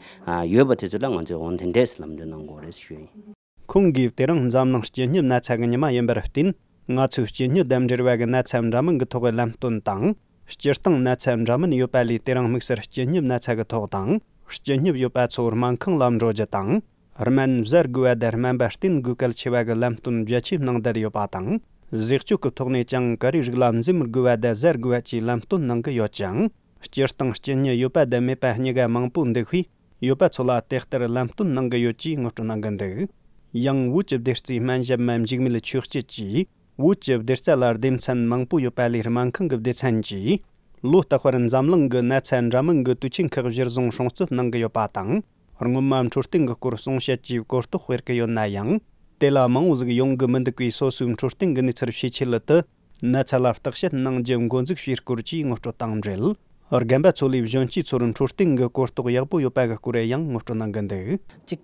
ཡོད་པ་དེ་ཚོ་ལ་ང་ཚོས་འོ་དེ་འདྲས་ལམ་སྟོན་གནང་དགོས་རེད་ཞུ་ཡིན། ཁོང་གིས་དེ་རིང་འཛམ་གླིང་གཅིན་སྙི་ན་ཚ་གི་ཉི་མ་ཡིན་པར་བརྟེན། ང་ཚོས་གཅིན་སྙི་དང་འབྲེལ་བ་གི་ན་ཚ་འདྲ་མིན་གྱི་ཐོག་གི་ལམ་སྟོན་དང་། སྤྱིར་བཏང་ན་ཚ་འདྲ་མིན་ཡོད་པ་ལས་དེ་རིང་དམིགས་བསལ་གཅིན་སྙི་ན་ཚ་གི་ཐོག་དང་། གཅིན་སྙི་ཡོད་པ་ཚོ་སྨན་ཁང་ལ་འགྲོ་རྒྱུ་དང་། སྨན་གསར་དགོས་པ་དང་སྨན་པ་བསྟེན་དགོས་གལ་ཆེ་བ་གི་ལམ་སྟོན་རྒྱ་ཆེ་གནང་བསྡད་ཡོད་པ་དང་། ཟས་སྤྱོད་ཀྱི་ཐོག་ནས་ཀྱང་ག་རེ་རིགས་ལ་འཛེམ་དགོས་པ་དང་བཟའ་དགོས་པ་བཅས་ལམ་སྟོན་གནང་གི་ཡོད་ཅིང་། སྤྱིར་བཏང་གཅིན་སྙི་ཡོད་པ་དང་མེད་པ་གཉིས་ཀ་མང་པོ་འདུག་པས། ཡོད་པ་ཚོ་ལ་དེ་ལྟར་ལམ་སྟོན་གནང་གི་ཡོད་ཅེས་ངོ་སྤྲོད་གནང་གི་འདུག་ཡང་བོད་ཀྱི་བདེ་རྩའི་སྨན་ཞབས་མ་འཇིགས་མེད་ཆོས་སྐྱིད་ཀྱིས། བོད་ཀྱི་བདེ་རྩ་ལ་སྡེ་ཚན་མང་པོ་ཡོད་པ་ལས་སྨན་ཁང་གི་སྡེ་ཚན་གྱིས། ལོ་རྟག་པར་འཛམ་གླིང་གི་ན་ཚ་འདྲ་མིན་གྱི་དུས་ཆེན་ཁག་གཞིར་བཟུང་སྲུང་བརྩི་གནང་གི་ཡོད་པ་དང་། སྔོན་མ་འཕྲོད་བསྟེན་གྱི་སྐོར་གསུང་བཤད་ཀྱི་གོ་རྟོགས་སྤེལ་གྱི་ཡོད་ན་ཡང་། དེ་ལ་མང་བོ་ཞིག་ཡོང་གི་མི་འདུག་པས། སོ་སོའི་འཕྲོད་བསྟེན་གྱི་གནས་ཚུལ་ཤེས་ཆེད་དུ། ན་ཚ་ལ་བརྟག་དཔྱད་གནང་རྒྱུ་འགོ་འཛུགས་བྱེད་སྐོར་གྱི་ངོ་སྤྲོད་དང་འབྲེལ། རྒན་པ་ཚོ་ལས་གཞོན་སྐྱེས་ཚོར་འཕྲོད་བསྟེན་གྱི་གོ་རྟོགས་ཡག་པོ་ཡོད་པ་གི་སྐོར་ཡང་ངོ་སྤྲོད་གནང་གི་འདུག་གཅིག་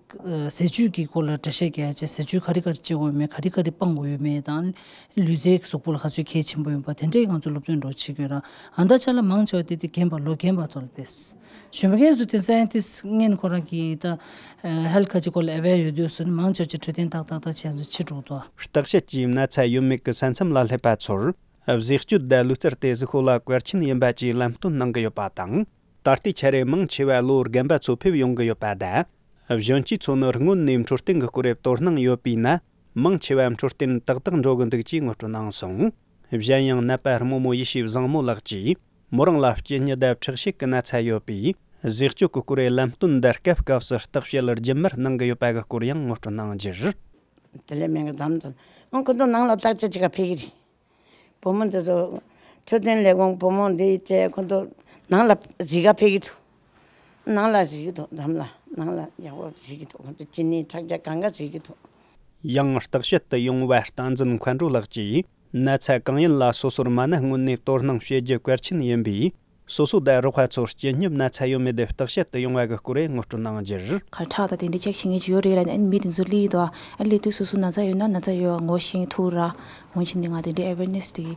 ཟས་བཅུད་ཀྱི་སྐོར་ལ་འགྲེལ་བཤད་རྒྱག་ཡ་བྱས། ཟས་བཅུད་ག་རེ་ག་རེ་སྤྱོད་དགོས་ཡོད་མེད། ག་རེ་ག་རེ་སྤང་དགོས་ཡོད་མེད་དང་། ལུས་རྩལ་གྱི་གཟུགས་པོ་ལ་ག་ཚོད་གལ་ཆེན་པོ་ཡིན་པ་དེ་འདྲའི་ང་ཚོ་སློབ་སྟོན་འདྲ་བོ་བྱེད་དགོས་ར། ཨ་ད་ཆ་ལ་མང་ཆེ་བ་དེ་དེ་རྒན་པ་ལོ་རྒན་པ་ཚོ་ལ་ཕེབས། གཞོན་པ་ངས་ཚོ་དེ་སའེན་ཊིསི་ངན་ཁོ་རང་གིས་ད་ཧེལ་ཐི་ག་ཅིག་སྐོར་ལ་ཨེ་ཝེར་ཡོད་དུས་སུ་ནི་མང་ཆེ་བ་ཅིག་འཕྲོད་བསྟེན་ཏག་ཏག་ཏག་བྱས་ཚོ་ཕྱི་འགྲོ་འདུག་བརྟག་དཔྱད་ཀྱིས་ན་ཚ་ཡོད་མེད་ཀྱི་ས་མཚམས་ལ་སླེབས་པ་ཚོར། ཨ་ཟས་སྤྱོད་དང་ལུས་རྩལ་དེ་གཟུགས་པོ་ལ་གལ་ཆེན་ཡིན་པ་བཅས་ལམ་སྟོན་གནང་གི་ཡོད་པ་དང་། ད་ལྟའི་ཆར་མང་ཆེ་བ་ལོ་རྒན་པ་ཚོ་ཕེབས་ཡོང་གི་ཡོད་པ་དང་། གཞོན་སྐྱེས་ཚོ་ནི་སྔོན་ནས་འཕྲོད་བསྟེན་གྱི་སྐོར་དོ་སྣང་ཡོད་པས་ན། མང་ཆེ་བ་འཕྲོད་བསྟེན་ཏག་ཏག་འགྲོ་གི་འདུག་ཅེས་ངོ་སྤྲོད་གནང་སོང་། གཞན་ཡང་ནད་པ་རྨོ་མོ་ཡེ་ཤེས་བཟང་མོ་ལགས་ཀྱིས། མོ་རང་ལ་གཅིན་སྙི་དང་ཁྲག་ཤེད་ཀྱི་ན་ཚ་ཡོད་པས། ཟས་སྤྱོད་ཀྱི་སྐོར་ལམ་སྟོན་དང་སྐབས་སྐབས་སུ་བརྟག་དཔྱད་རྒྱུན་མར་གནང་གི་ཡོད་པ་གི་སྐོར་ཡང་ངོ་སྤྲོད་གནང་རྒྱུར། དེ་ལས་མེད་གི་མཚམས་མཚམས་ཨང་ཁོ་ཚོ་ནང་ལ་བརྟག་དཔྱད་བྱེད་ག་ཕེབས་ཀྱི་རེད། བུ་མོ་འདི་ཚོ་ འཕྲོད་བསྟེན་ལས་ཁུངས་བུ་མོ་འདི་བཅས་ཁོ་ཚོ་ནང་ལ་གཟིགས་ག་ཕེབས་ཀྱི་འདུག་ནང་ལ་གཟིགས་ཀྱི་འདུག་འཛམ་ལ་ནང་ལ་ཡག་པོ་གཟིགས་ཀྱི་འདུག་ཁོ་ཚོ་ཅི་ནས་ཁྲག་རྒྱ་གང་ག་གཟིགས་ཀྱི་འདུག་ཡང་བརྟག་དཔྱད་དུ་ཡོང་བ་བསྟན་འཛིན་མཁའ་འགྲོ་ལགས་ཀྱིས། ན་ཚ་གང་ཡིན་ལ་སོ་སོར་མ་ན་སྔོན་ནས་དོ་སྣང་བྱེད་རྒྱུ་གལ་ཆེན་ཡིན་པས། སོ་སོ་དང་རོགས་པ་ཚོར་སྐྱེད་སྙོམས་ན་ཚ་ཡོད་མེད་བརྟག་དཔྱད་དུ་ཡོང་བ་གི་སྐོར་ངོ་སྤྲོད་གནང་རྒྱུར། ཁ་ཁྲག་དང་དེ་འདྲ་ཅེག་བྱེད་མཁན་ཅིག་ཡོད་རེད་ལ། ཨ་ནི་མི་དེ་ཚོ་སླེབས་ཡོད་དོ། ཨ་སླེབས་དུས་སོ་སོ་ན་ཚ་ཡོད་ན་ན་ཚ་ཡོད་ངོ་ཤེས་ཐུག་ར། འོན་ཀྱང་ནི་ང་དེ་འདྲའི་ཨེ་ཝེར་ནེ་སི་དེ་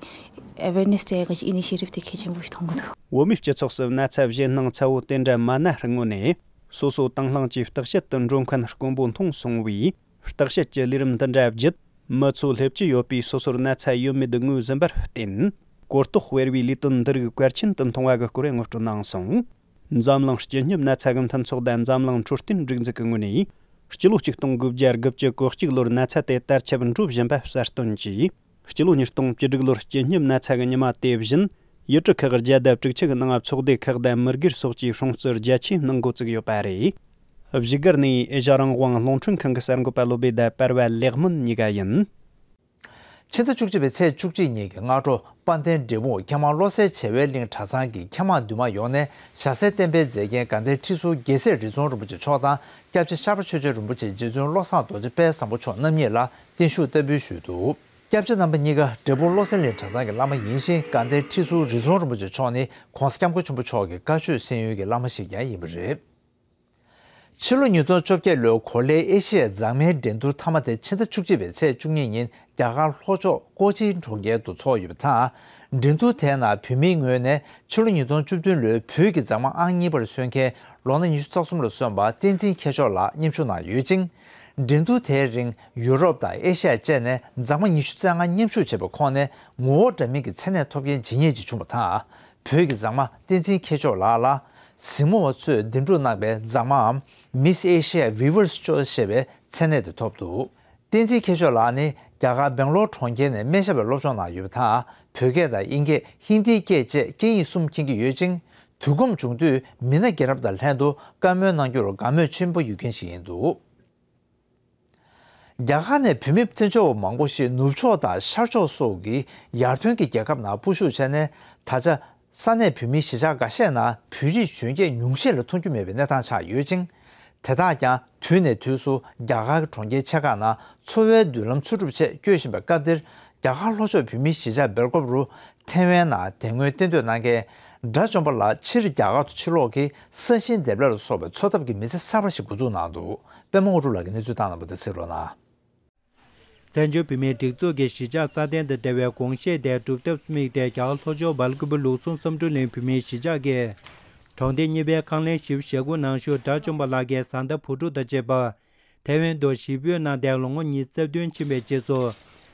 ཨེ་ཝེར་ནེ་སི་སྤྲད་ཡག་གི་ཨི་ནི་ཤི་ཡེ་ཊིབ་དེ་གལ་ཆེན་པོ་ཞིག་མཐོང་གི་འདུག་བོད་མིའི་སྤྱི་ཚོགས་སུ་ན་ཚ་བཞེད་སྣང་ཚ་བོ་དེ་འདྲ་མ་ན་སྔོན་ནས་སོ་སོ་དང་བླངས་ཀྱིས་བརྟག་དཔྱད་དུ་འགྲོ་མཁན་དཀོན་པོ་མཐོང་སོང་བས། བརྟག་དཔྱད་ཀྱི་ལས་རིམ་འདི་འདྲ་བརྒྱུད། མི་ཚོ་སླེབས་ཀྱི་ཡོད་པས་སོ་སོར་ན་ཚ་ཡོད་མེད་ངོས་ཟིན་པར་བརྟེན། གོ་རྟོགས་སྤེལ་བའི་ལས་དོན་འདི་རིགས་གལ་ཆེན་དུ་མཐོང་བ་གི་སྐོར་ངོ་སྤྲོད་གནང་སོང་། འཛམ་གླིང་སྐྱེད་སྙོམས་ན་ཚ་གི་མཐུན་ཚོགས་དང་འཛམ་གླིང་འཕྲོད་བསྟེན་སྒྲིག་འཛུགས་ཀྱི་ངོས་ནས། སྤྱི་ལོ་ཆིག་སྟོང་དགུ་བརྒྱ་དགུ་བཅུ་གོ་གཅིག་ལོར་ན་ཚ་དེ་དར་ཁྱབ་འགྲོ་བཞིན་པ་གསལ་སྟོན་གྱིས། སྤྱི་ལོ་ཉིས་སྟོང་བཅུ་དྲུག་ལོར་སྐྱེད་སྙོམས་ན་ཚ་གི་ཉི་མ་དེ་བཞིན། ཡུལ་གྲུ་ཁག་བརྒྱ་དང་དྲུག་ཅུ་གི་ནང་ཚོགས་སྡེ་ཁག་དང་མི་སྒེར་སོགས་ཀྱིས་སྲུང་བརྩི་རྒྱ་ཆེའི་གནང་འགོ་བཙུགས་ཡོད་པ་རེད། བཞུགས་སྒར་ནས་ཨེ་ཤ་རང་དབང་རླུང་འཕྲིན་ཁང་གི་གསར་འགོད་པ་བློ་བྷེ་དང་པར་བ་ལེགས་སྨོན་གཉིས་ཀ་ཡིན། ཕྱི་ཟླ་བཅུ་གཅིག་པའི་ཚེས་བཅུ་གཅིག་ཉིན་གྱི་སྔ་དྲོ་དཔལ་ལྡན་འབྲས་སྤུངས་མཁས་མང་བློ་གསལ་བྱེ་བའི་གླིང་གྲྭ་ཚང་གི་མཁས་མང་འདུས་མ་ཡོངས་ནས་ཞྭ་སེར་བསྟན་འཕེལ་མཛད་འགན་དགའ་ལྡན་ཁྲི་ཟུར་རྒྱལ་སྲས་རི་རྫོང་རིན་པོ་ཆེ་མཆོག་དང་སྐྱབས་རྗེ་ཤར་པ་ཆོས་རྒྱལ་རིན་པོ་ཆེ་རྗེ་བཙུན་བློ་བཟང་རྡོ་རྗེ་དཔལ་བཟང་པོ་མཆོག་རྣམ་གཉིས་ལ་བརྟན་བཞུགས་བསྟར་འབུལ་ཞུས་འདུག་སྐྱབས་རྗེ་རྣམ་པ་གཉིས་ཀ་འབྲས་སྤུངས་བློ་གསལ་གླིང་གྲྭ་ཚང་གི་བླ་མ་ཡིན་ཞིང་དགའ་ལྡན་ཁྲི་ཟུར་རི་རྫོང་རིན་པོ་ཆེ་མཆོག་ནི་༸གོང་ས་༸སྐྱབས་མགོན་ཆེན་པོ་མཆོག་གི་བཀའ་ཆོས་གསན་ཡུལ་གྱི་བླ་མ་ཞིག་ཀྱང་ཡིན་པ་རེད། ཕྱི་ལོ་ཉིས་སྟོང་བཅོ་བརྒྱད་ལོའི་གོ་ལའི་ཨེ་ཤི་ཡའི་མཛངས་མའི་འགྲན་བསྡུར་མཐའ་མ་དེ་ཕྱི་ཟླ་བཅུ་གཅིག་པའི་ཚེས་བཅུ་གཉིས་ཉིན་རྒྱ་གར་ལྷོ་ཕྱོགས་ཀོ་ཅི་གྲོང་ཁྱེར་དུ་འཚོགས་ཡོད་པ་དང་། འགྲན་བསྡུར་དེའི་ནང་བོད་མིའི་ངོས་ནས་ཕྱི་ལོ་ཉིས་སྟོང་བཅུ་བདུན་ལོའི་བོད་ཀྱི་མཛངས་མ་ཨང་གཉིས་པར་སོན་མཁན་ལོ་ན་ཉི་ཤུ་རྩ་གསུམ་ལ་སོན་པ་བསྟན་འཛིན་མཁས་མཆོག་ལགས་མཉམ་ཞུགས་གནང་ཡོད་ཅིང་། འགྲན་བསྡུར་དེའི་རིང་ཡུ་རོབ་དང་ཨེ་ཤ་ཡ་བཅས་ནས་མཛངས་མ་ཉི་ཤུ་རྩ་ལྔ་མཉམ་ཞུགས་བྱས་པའི་ཁོངས་ནས་ངོ་བོ་འདྲ་མིན་གྱི་མཚན་གནས་ཐོབ་མཁན་ཇི་སྙེད་ཅིག་བྱུང་བ་དང་། བོད་ཀྱི་མཛངས་མ་བསྟན་འཛིན་མཁས་མཆོག་ལགས་ལ་གཟིགས་མོ་བ་ཚོས་འདེམས་སྒྲུག་གནང་པའི་མཛངས་མའམ་Miss Asia Viewers' Choice ཞེས་པའི་མཚན་གནས་དེ་ཐོབ་འདུག་བསྟན་འཛིན་མཁས་མཆོག་ལགས་ནི་རྒྱ་གར་སྦེང་ལོར་གྲོང་ཁྱེར་ནས་སྨན་ཞབས་པའི་སློབ་སྦྱོང་གནང་ཡོད་པ་དང་། བོད་སྐད་དང་དབྱིན་སྐད། ཧིན་དིའི་སྐད་བཅས་སྐད་ཡིག་གསུམ་མཁྱེན་གྱི་ཡོད་ཅིང་། དུས་ཁོམ་བྱུང་དུས་མི་སྣ་རྒྱལ་རབས་དང་ལྷན་དུ་བཀའ་མོལ་གནང་རྒྱུར་དགའ་མོས་ཆེན་པོ་ཡོད་མཁན་ཞིག་ཡིན་འདུག་རྒྱ་གར་ནས་བོད་མི་བཙན་བྱོལ་བ་མང་པོ་ཞིག་ནུབ་ཕྱོགས་དང་ཤར་ཕྱོགས་སོགས་ཀྱི་ཡར་ཐོན་གྱི་རྒྱལ་ཁབ་ནང་སྤོ་བཞུད་བྱས་ནས། ད་ཆ་ས་གནས་བོད་མིའི་གཞིས་ཆགས་འགའ་ཤས་ནང་བོད་རིགས་གཞོན་སྐྱེས་ཉུང་ཤས་ལས་མཐོང་རྒྱུ་མེད་པའི་གནས་སྟངས་ཆགས་ཡོད་ཅིང་། དེ་དག་ཀྱང་དུས་ནས་དུས་སུ་རྒྱ་གར་གྱི་གྲོང་ཁྱེར་ཆེ་ཁག་ནང་འཚོ་བའི་མདུན་ལམ་འཚོལ་སྒྲུབ་ཆེད་བསྐྱོད་བཞིན་པའི་སྐབས་འདིར། རྒྱ་གར་ལྷོ་ཕྱོགས་བོད་མིའི་གཞིས་ཆགས་སྦེལ་ཀོབ་རུ་ཐེ་ཝན་ནང་དེ་སྔོན་གཏན་སྡོད་གནང་མཁན་དགྲ་བཅོམ་པ་ལགས་ཕྱིར་རྒྱ་གར་དུ་ཕྱིར་ལོག་གིས་ས་ཞིང་འདེབས་ལས་ལ་སོགས་པའི་འཚོ་ཐབས་ཀྱི་མི་ཚེ་གསར་པ་ཞིག་འགོ་འཛུགས་གནང་འདུག་པད་མ་དངོས་གྲུབ་ལགས་ཀྱིས་གནས་ཚུལ་བཏང་གནང་བ་དེ་གཟིགས་རོགས་གནང་། བཙན་བྱོལ་བོད་མིའི་སྒྲིག་འཛུགས་ཀྱི་གཞིས་ཆགས་སྲ་བརྟན་དང་འབྲེལ་བའི་དགོངས་བཞེད་དེ་སྒྲུབ་ཐབས་དམིགས་ཏེ། རྒྱ་གར་ལྷོ་ཕྱོགས་སྦེལ་ཀོབ་ལུགས་ཟུང་བསམ་གྲུབ་གླིང་བོད་མིའི་གཞིས་ཆགས་ཀྱི་གྲོང་སྡེ་གཉིས་པའི་ཁང་ལན་བཞི་བཅུ་ཞེ་དགུ་ནང་བཞུགས་དགྲ་བཅོམ་པ་ལགས་ཀྱིས་བཟའ་ཟླ་བུ་ཕྲུག་དང་བཅས་པ་ཐེ་ཝན་དུ་གཞིས་སྤོས་གནང་སྟེ་ལོ་ངོ་ཉི་ཤུ་རྩ་བདུན་ཕྱིན་པའི་རྗེས་སུ།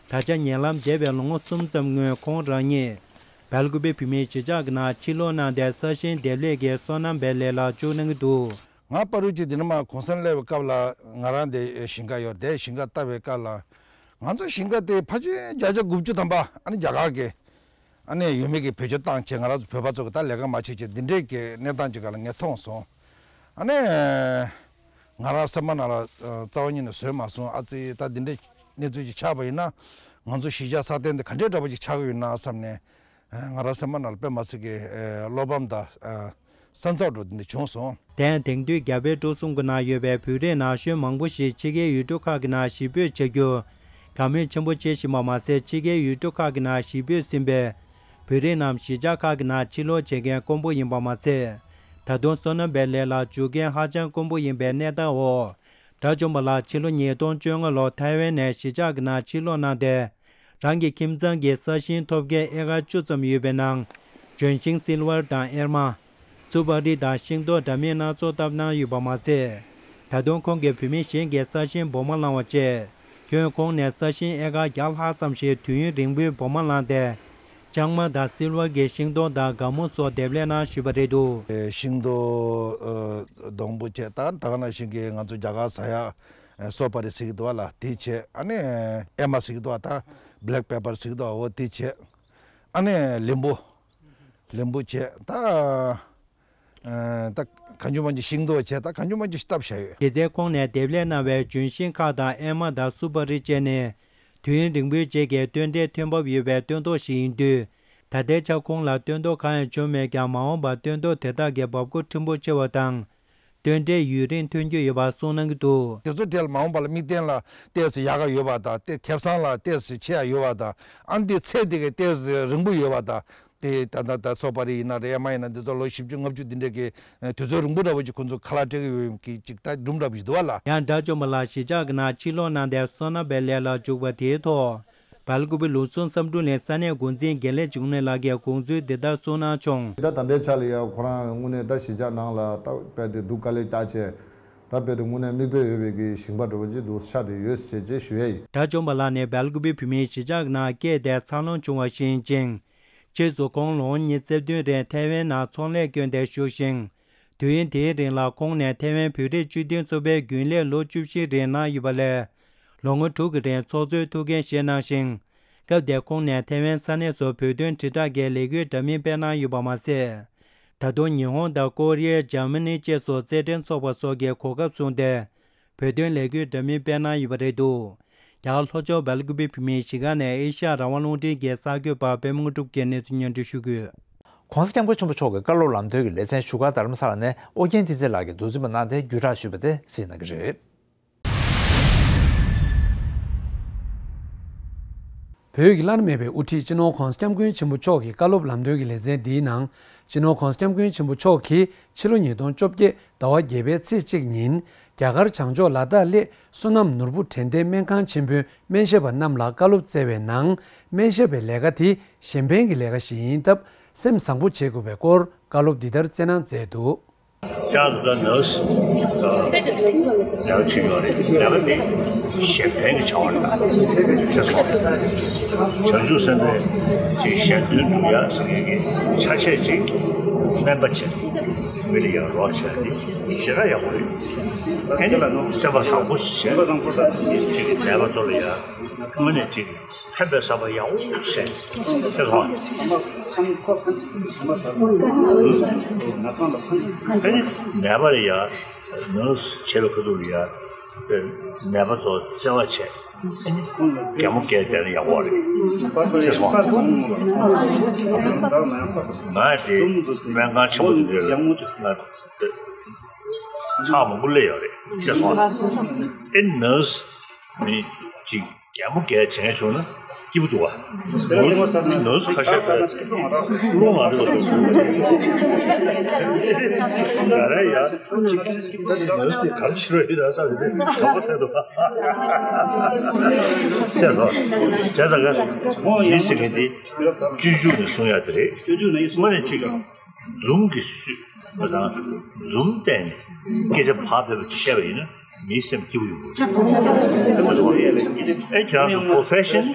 ད་ཆ་ཉེ་ལམ་འདས་པའི་ལོ་ངོ་གསུམ་ཙམ་སྔོན་ཁོང་རང་ཉིད་སྦེལ་ཀོབ་བོད་མིའི་གཞིས་ཆགས་ཀྱི་ནང་ཕྱིར་ལོག་གནང་སྟེ། ས་ཞིང་འདེབས་ལས་ཀྱི་སོ་ནམ་པའི་ལས་ལ་ཞུགས་གནང་གི་འདུག་ང་བར་དུ་ཅིག་འདི་ནས་མར་གུང་སེང་སླེབས་པའི་སྐབས་ལ་ང་རང་དེ་ཞིང་ཁ་ཡོད་དེ། ཞིང་ཁ་བཏབ་པའི་སྐབས་ལ་ང་ཚོ་ཞིང་ཁ་དེ་ཕལ་ཆེར་བརྒྱ་ཆ་དགུ་བཅུ་ཐམ་པ་ཨ་ནི་རྒྱ་གར་གྱི་ཨ་ནི་ཡུལ་མི་གིས་བེད་སྤྱོད་བཏང་བྱས། ང་རང་ཚོ་བོད་པ་ཚོ་གིས་ད་ལས་ཀ་མ་བྱེད་ཅེས་འདི་འདྲའི་གི་གནས་སྟངས་ཅིག་སྒང་ལ་ངས་མཐོང་སོང་། ཨ་ནི་ང་རང་སེམས་པ་ནང་ལ་རྩ་བ་ཉིད་ནས་བཟོད་མ་སོང་། ཨ་ཙི། ད་འདི་འདྲའི་གནས་ཚུལ་ཅིག་ཆགས་པ་ཡིན་ན་ང་ཚོ་གཞིས་ཆགས་སྲ་བརྟན་དེ་ག་འདྲའི་འདྲ་པོ་ཅིག་ཆགས་ཀྱི་ཡོད་ན་བསམ་ནས། ང་རང་སེམས་པ་ནང་ལ་དཔེ་མ་སྲིད་ཀྱི་བློ་ཕམ་དང་སེམས་འཚབ་འདྲ་པོ་འདི་འདྲ་བྱུང་སོང་། དེ་ཡང་དེང་དུས་རྒྱ་བལ་འབྲུག་གསུམ་གྱི་ནང་ཡོད་པའི་བོད་རིགས་ན་གཞོན་མང་པོ་ཞིག་ཕྱི་རྒྱལ་ཡུལ་གྲུ་ཁག་གི་ནང་གཞིས་སྤོས་བྱ་རྒྱུར་དགའ་མོས་ཆེན་པོ་བྱེད་བཞིན་པ་མ་ཟད། ཕྱི་རྒྱལ་ཡུལ་གྲུ་ཁག་གི་ནང་གཞིས་སྤོས་ཟིན་པའི་བོད་རིགས་རྣམས་གཞིས་ཆགས་ཁག་གི་ནང་ཕྱིར་ལོག་བྱེད་མཁན་དཀོན་པོ་ཡིན་པ་མ་ཚད། ད་དུང་སོ་ནམ་པའི་ལས་ལ་འཇུག་མཁན་ཧ་ཅང་དཀོན་པོ་ཡིན་པའི་གནས་སྟངས་འོག་དགྲ་བཅོམ་པ་ལགས་ཕྱི་ལོ་ཉིས་སྟོང་བཅོ་ལྔ་ལོར་ཐའེ་ཝན་ནས་གཞིས་ཆགས་ཀྱི་ནང་ཕྱིར་ལོག་གནང་སྟེ། རང་གི་ཁྱིམ་ཚང་གི་ས་ཞིང་ཐོབ་ཁལ་ཨེ་ཀར་བཅུ་ཙམ་ཡོད་པའི་ནང་ལྗོན་ཤིང་སིལ་ཝར་དང་ཨེར་མ། སུ་པ་རི་དང་ཤིང་ཏོག་འདྲ་མིན་སྣ་ཚོགས་བཏབ་གནང་ཡོད་པ་མ་ཟད། ད་དུང་ཁོང་གིས་བོད་མི་གཞན་གྱི་ས་ཞིང་འབོར་མ་བླངས་པ་བཅས། ཁྱོན་ཁོང་ནས་ས་ཞིང་ཨེ་ཀར་བརྒྱ་ལྷག་ཙམ་ཞིག་དུས་ཡུན་རིང་པོའི་འབོར་མ་བླངས་ཏེ། ལྕང་མ་དང་སིལ་ཝར་གྱི་ཤིང་ཏོག་དང་སྒ་མོ་སོགས་འདེབས་ལས་གནང་བཞིན་པ་རེད་འདུག་ཤིང་ཏོག་ཨ་སྡོང་པོ་བཅས་དང་། ད་ག་ནང་བཞིན་གྱི་ང་ཚོ་རྒྱ་གར་ཟ་ཡག་ཨ་སོ་པ་རི་ཟེར་གྱི་འདུག་བ་ལ། དེ་བྱས། ཨ་ནི་ཨེ་མ་ཟེར་གྱི་འདུག་བ། ད་བྷེ་ལེག་པེ་པར་ཟེར་གྱི་འདུག་བ། འོ་དེ་བྱས། ཨ་ནི་ལིམ་བུ། ལིམ་བུ་བྱས། ད་ཨ་ད་གང་བྱུང་མང་བྱུང་ཤིང་ཏོག་བྱས། ད་གང་བྱུང་མང་བྱུང་ཞིག་བཏབ་བཞག་ཡོད། དེ་ཚེ་ཁོང་ནས་འདེབས་ལས་གནང་བའི་ལྗོན་ཤིང་ཁག་དང་ཨེ་མ་དང་སུ་པ་རི་བཅས་ནི། དུས་ཡུན་རིང་པོའི་རྗེས་ཀྱི་སྟོན་འབྲས་ཐོན་འབབ་ཡོད་པའི་སྟོན་ཐོག་ཞིག་ཡིན་དུས། ད་ལྟའི་ཆར་ཁོང་ལ་སྟོན་ཐོག་གང་ཡང་བྱུང་མེད་ཀྱང་། མ་འོངས་པར་སྟོན་ཐོག་དེ་དག་གི་འབབ་ཁོངས་ཕྲན་བུ་ཆེ་བ་དང་། སྟོན་འབྲས་ཡུན་རིང་ཐོན་རྒྱུ་ཡོད་པ་གསུངས་གནང་གི་འདུག། དེ་ཚོ་གྲས་ལ་མ་འོངས་པ་ལ་དམིགས་བསྟན་ལ་ཏོག་ཙམ་ཡག་ག་ཡོད་པ་དང་། ཏེ་ཁེ་བཟང་ལ་ཏོག་ཙམ་ཆེ་ཡ་ཡོད་པ་དང་། ཨ་འདི་ཚད་དེ་གའི་ཏོག་ཙམ་རིང་པོ་ཡོད་པ་དང་། དེ་ད་ད་ད་སོ་པ་རི་ཡིན་ན་རེད། ཨ་མ་ཡིན་ན་འདི་ཚོ་ལོ་བཞི་བཅུ་ལྔ་བཅུ་འདི་འདྲ་གི་དུས་ཚོད་རིང་པོ་འདྲ་བོ་ཅིག་ཁོ་ཚོ་ཁ་ལག་སྤྲད་ཀྱི་ཡོད་ཀྱི་ཅིག་ད་སྒྲུང་འདྲ་བོ་ཞིག་འདུག་བ་ལ། ཡང་དགྲ་བཅོམ་པ་ལགས་གཞིས་ཆགས་ཀྱི་ནང་ཕྱིར་ལོག་གནང་སྟེ་སོ་ནམ་པའི་ལས་ལ་འཇུག་པ་དེའི་ཐོག། སྦེལ་ཀུ་པེ་ལུགས་ཟུང་བསམ་འགྲུབ་གླིང་ས་གནས་འགོ་འཛིན་དགེ་ལེགས་འབྱུང་གནས་ལགས་ཀྱིས་དགོངས་ཚུལ་འདི་ལྟར་གསུངས་གནང་བྱུང་། ད་ད་ལྟའི་ཆ་ལ་ཡང་ཁོ་རང་དངོས་གནས་ད་གཞིས་ཆགས་ནང་ལ་ད་རྦད་དེ་སྡུག་དཀའ་ལས་བརྒྱབ་བྱས། ད་རྦད་དེ་དངོས་གནས་མིག་དཔེ་ཡོད་པའི་གི་ཞིང་པ་འདྲ་བོ་ཅིག་འདུག་ཆགས་བསྡད་ཡོད་ཅེས་ཅེས་ཞུ་ཡ་ཡིན། དགྲ་བཅོམ་པ་ལགས་ནི་སྦེལ་ཀུ་པེ་བོད་མིའི་གཞིས་ཆགས་ནང་སྐྱེས་ཏེ་འཚར་ལོངས་བྱུང་བ་ཞིག་ཡིན་ཅིང་། ཕྱིས་སུ་ཁོང་ལོ་ངོ་ཉི་ཤུ་རྩ་བདུན་རིང་ཐའེ་ཝན་ནང་ཚོང་ལས་བསྐྱོན་ཏེ་བཞུགས་ཤིང་། དུས་ཡུན་དེའི་རིང་ལ་ཁོང་ནས་ཐའེ་ཝན་བོད་རིགས་སྤྱི་མཐུན་ཚོགས་པའི་རྒྱུན་ལས་ལོ་བཅུ་བཞི་རིང་གནང་ཡོད་པ་ལས། ལོ་ངོ་དྲུག་གི་རིང་ཚོགས་གཙོའི་ཐུགས་འགན་བཞེས་གནང་ཞིང་། སྐབས་དེར་ཁོང་ནས་ཐའེ་ཝན་ས་གནས་སུ་བོད་དོན་དྲིལ་བསྒྲགས་ཀྱི་ལས་འགུལ་འདྲ་མིན་སྤེལ་གནང་ཡོད་པ་མ་ཟད། ད་དུང་ཉི་ཧོང་དང་ཀོ་རི་ཡ། འཇར་མ་ནི་བཅས་སུ་རྩེད་འགྲན་འཚོགས་པ་སོགས་ཀྱི་གོ་སྐབས་བཟུང་སྟེ། བོད་དོན་ལས་འགུལ་འདྲ་མིན་སྤེལ་གནང་ཡོད་པ་རེད་འདུག། རྒྱ་གར་ལྷོ་ཕྱོགས་སྦེལ་ཀུ་པེ་བོད་མིའི་གཞིས་ཀ་ནས་ཨེ་ཤ་ཡ་རང་དབང་རླུང་འཕྲིན་གྱི་གསར་འགོད་པ་པད་མ་དངོས་གྲུབ་ཀྱིས་གནས་ཚུལ་སྙན་སྒྲོན་ཞུ་གི་ཡོད། ྋགོང་ས་ྋསྐྱབས་མགོན་ཆེན་པོ་མཆོག་གི་བཀའ་སློབ་ལམ་སྟོན་གྱི་ལེ་ཚན་བཞུགས་སྒར་རྡ་རམ་ས་ལ་ནས་ཨོ་རྒྱན་བསྟན་འཛིན་ལགས་ཀྱིས་མདོ་འཛིན་པ་གནང་སྟེ་བརྒྱུད་བསྒྲགས་ཞུས་པ་དེ་གཟིགས་གནང་གི་རེད། བོད་ཀྱི་བླ་ན་མེད་པའི་དབུ་ཁྲིད་སྤྱི་ནོར་ྋགོང་ས་ྋསྐྱབས་མགོན་ཆེན་པོ་མཆོག་གི་བཀའ་སློབ་ལམ་སྟོན་གྱི་ལེ་ཚན་འདིའི་ནང་། སྤྱི་ནོར་ྋགོང་ས་ྋསྐྱབས་མགོན་ཆེན་པོ་མཆོག་གིས་ཕྱི་ལོ་ཉིས་སྟོང་བཅོ་བརྒྱད་ཟླ་བ་བརྒྱད་པའི་ཚེས་གཅིག་ཉིན་རྒྱ་གར་བྱང་ཕྱོགས་ལ་དྭགས་གླེ་བསོད་ནམས་ནོར་བུ་དྲན་རྟེན་སྨན་ཁང་ཆེན་པོའི་སྨན་ཞབས་པ་རྣམས་ལ་བཀའ་སློབ་སྩལ་བའི་ནང་། སྨན་ཞབས་པའི་ལས་ཀ་དེ་གཞན་ཕན་གྱི་ལས་ཀ་ཞིག་ཡིན་སྟབས་སེམས་བཟང་པོ་བྱེད་དགོས་པའི་སྐོར་བཀའ་སློབ་འདི་ལྟར་སྩལ་གནང་མཛད་འདུག། ཁྱེད་རང་ཚོ་ད་ནར་སི་ལས་ཀ་བྱེད་ཡོད་རེད། ལས་ཀ་དེ་གཞན་ཕན་གྱི་བྱ་བ་རེད། ཤེས་སོང་། བྱང་ཆུབ་སེམས་དཔའི་ཅིག་གཞན་དོན་སྒྲུབ་ཡག་ཟེར་མཁན་གྱི་ཆ་ཤས་ཅིག་སྨན་པ་བྱས་མི་ལ་ཡང་རོགས་བྱས་ཏེ་ཞེ་དྲག་ཡག་པོ་རེད། ཨ་ནི་སེམས་པ་བཟང་པོ་ཞིག་བྱས་ཅིག་ནད་པ་ཚོ་ལ་ཡང་དངོས་གནས་ཅིག་ཕན་པའི་བསམ་པ་ཡག་པོ་བྱས་ཤེས་སོང་། ཨ་ནི་ནད་པ་ལ་ཡང་ནར་སི་བྱེད་པའི་ཁ་ཐུག་ལ་ཡང་ནད་པ་ཚོ་བརྩེ་བ་བྱས། རྒན་མོ་སྐྱེས་དེ་ནི་ཡག་པོ་རེད། ཤེས་སོང་། ང་དེ་སྨན་ཁང་ཆེན་པོ་དེ་འདྲ་ལ་ང་ཚང་མ་མང་པོ་སླེབས་ཡོད་རེད། ཤེས་སོང་། ཨེ་ནར་སི་མི་གཅིག་རྒན་མོ་སྐྱེས་བྱས་བྱུང་ན་སྐྱིད་པོ་འདུག་བ། ནར་སི་ནར་སི་ཁ་ཤས་ཀྱིས་བློ་མ་འདྲ་བ་བཟོ་སོང་། ང་རང་ཡ། ནར་སི་དེ་ག་རེ་བྱེད་རོགས་ཡོད་ན་བསམ་ནས་དོགས་པ་ཟ་འདུག། ཤེས་སོང་། བྱས་ཙང་ཀ་མི་ཟེར་མཁན་དེ་སྤྱོད་འཇུག་ནས་གསུང་ཡ་དེ་རེད། དངོས་གནས་གཅིག་འཛུམ་གྱིས་བསུས་པ་དང་འཛུམ་བསྟན་ནས་སྐད་ཆ་ཕར་ཕེབས་པ་དེ་བཤད་པ་ཡིན་ན་མིའི་སེམས་སྐྱིད་པོ་ཡོང་གི་རེད། ཨེ་ཁྱེད་རང་ཚོ་པོ་རོ་ཕེ་ཤན་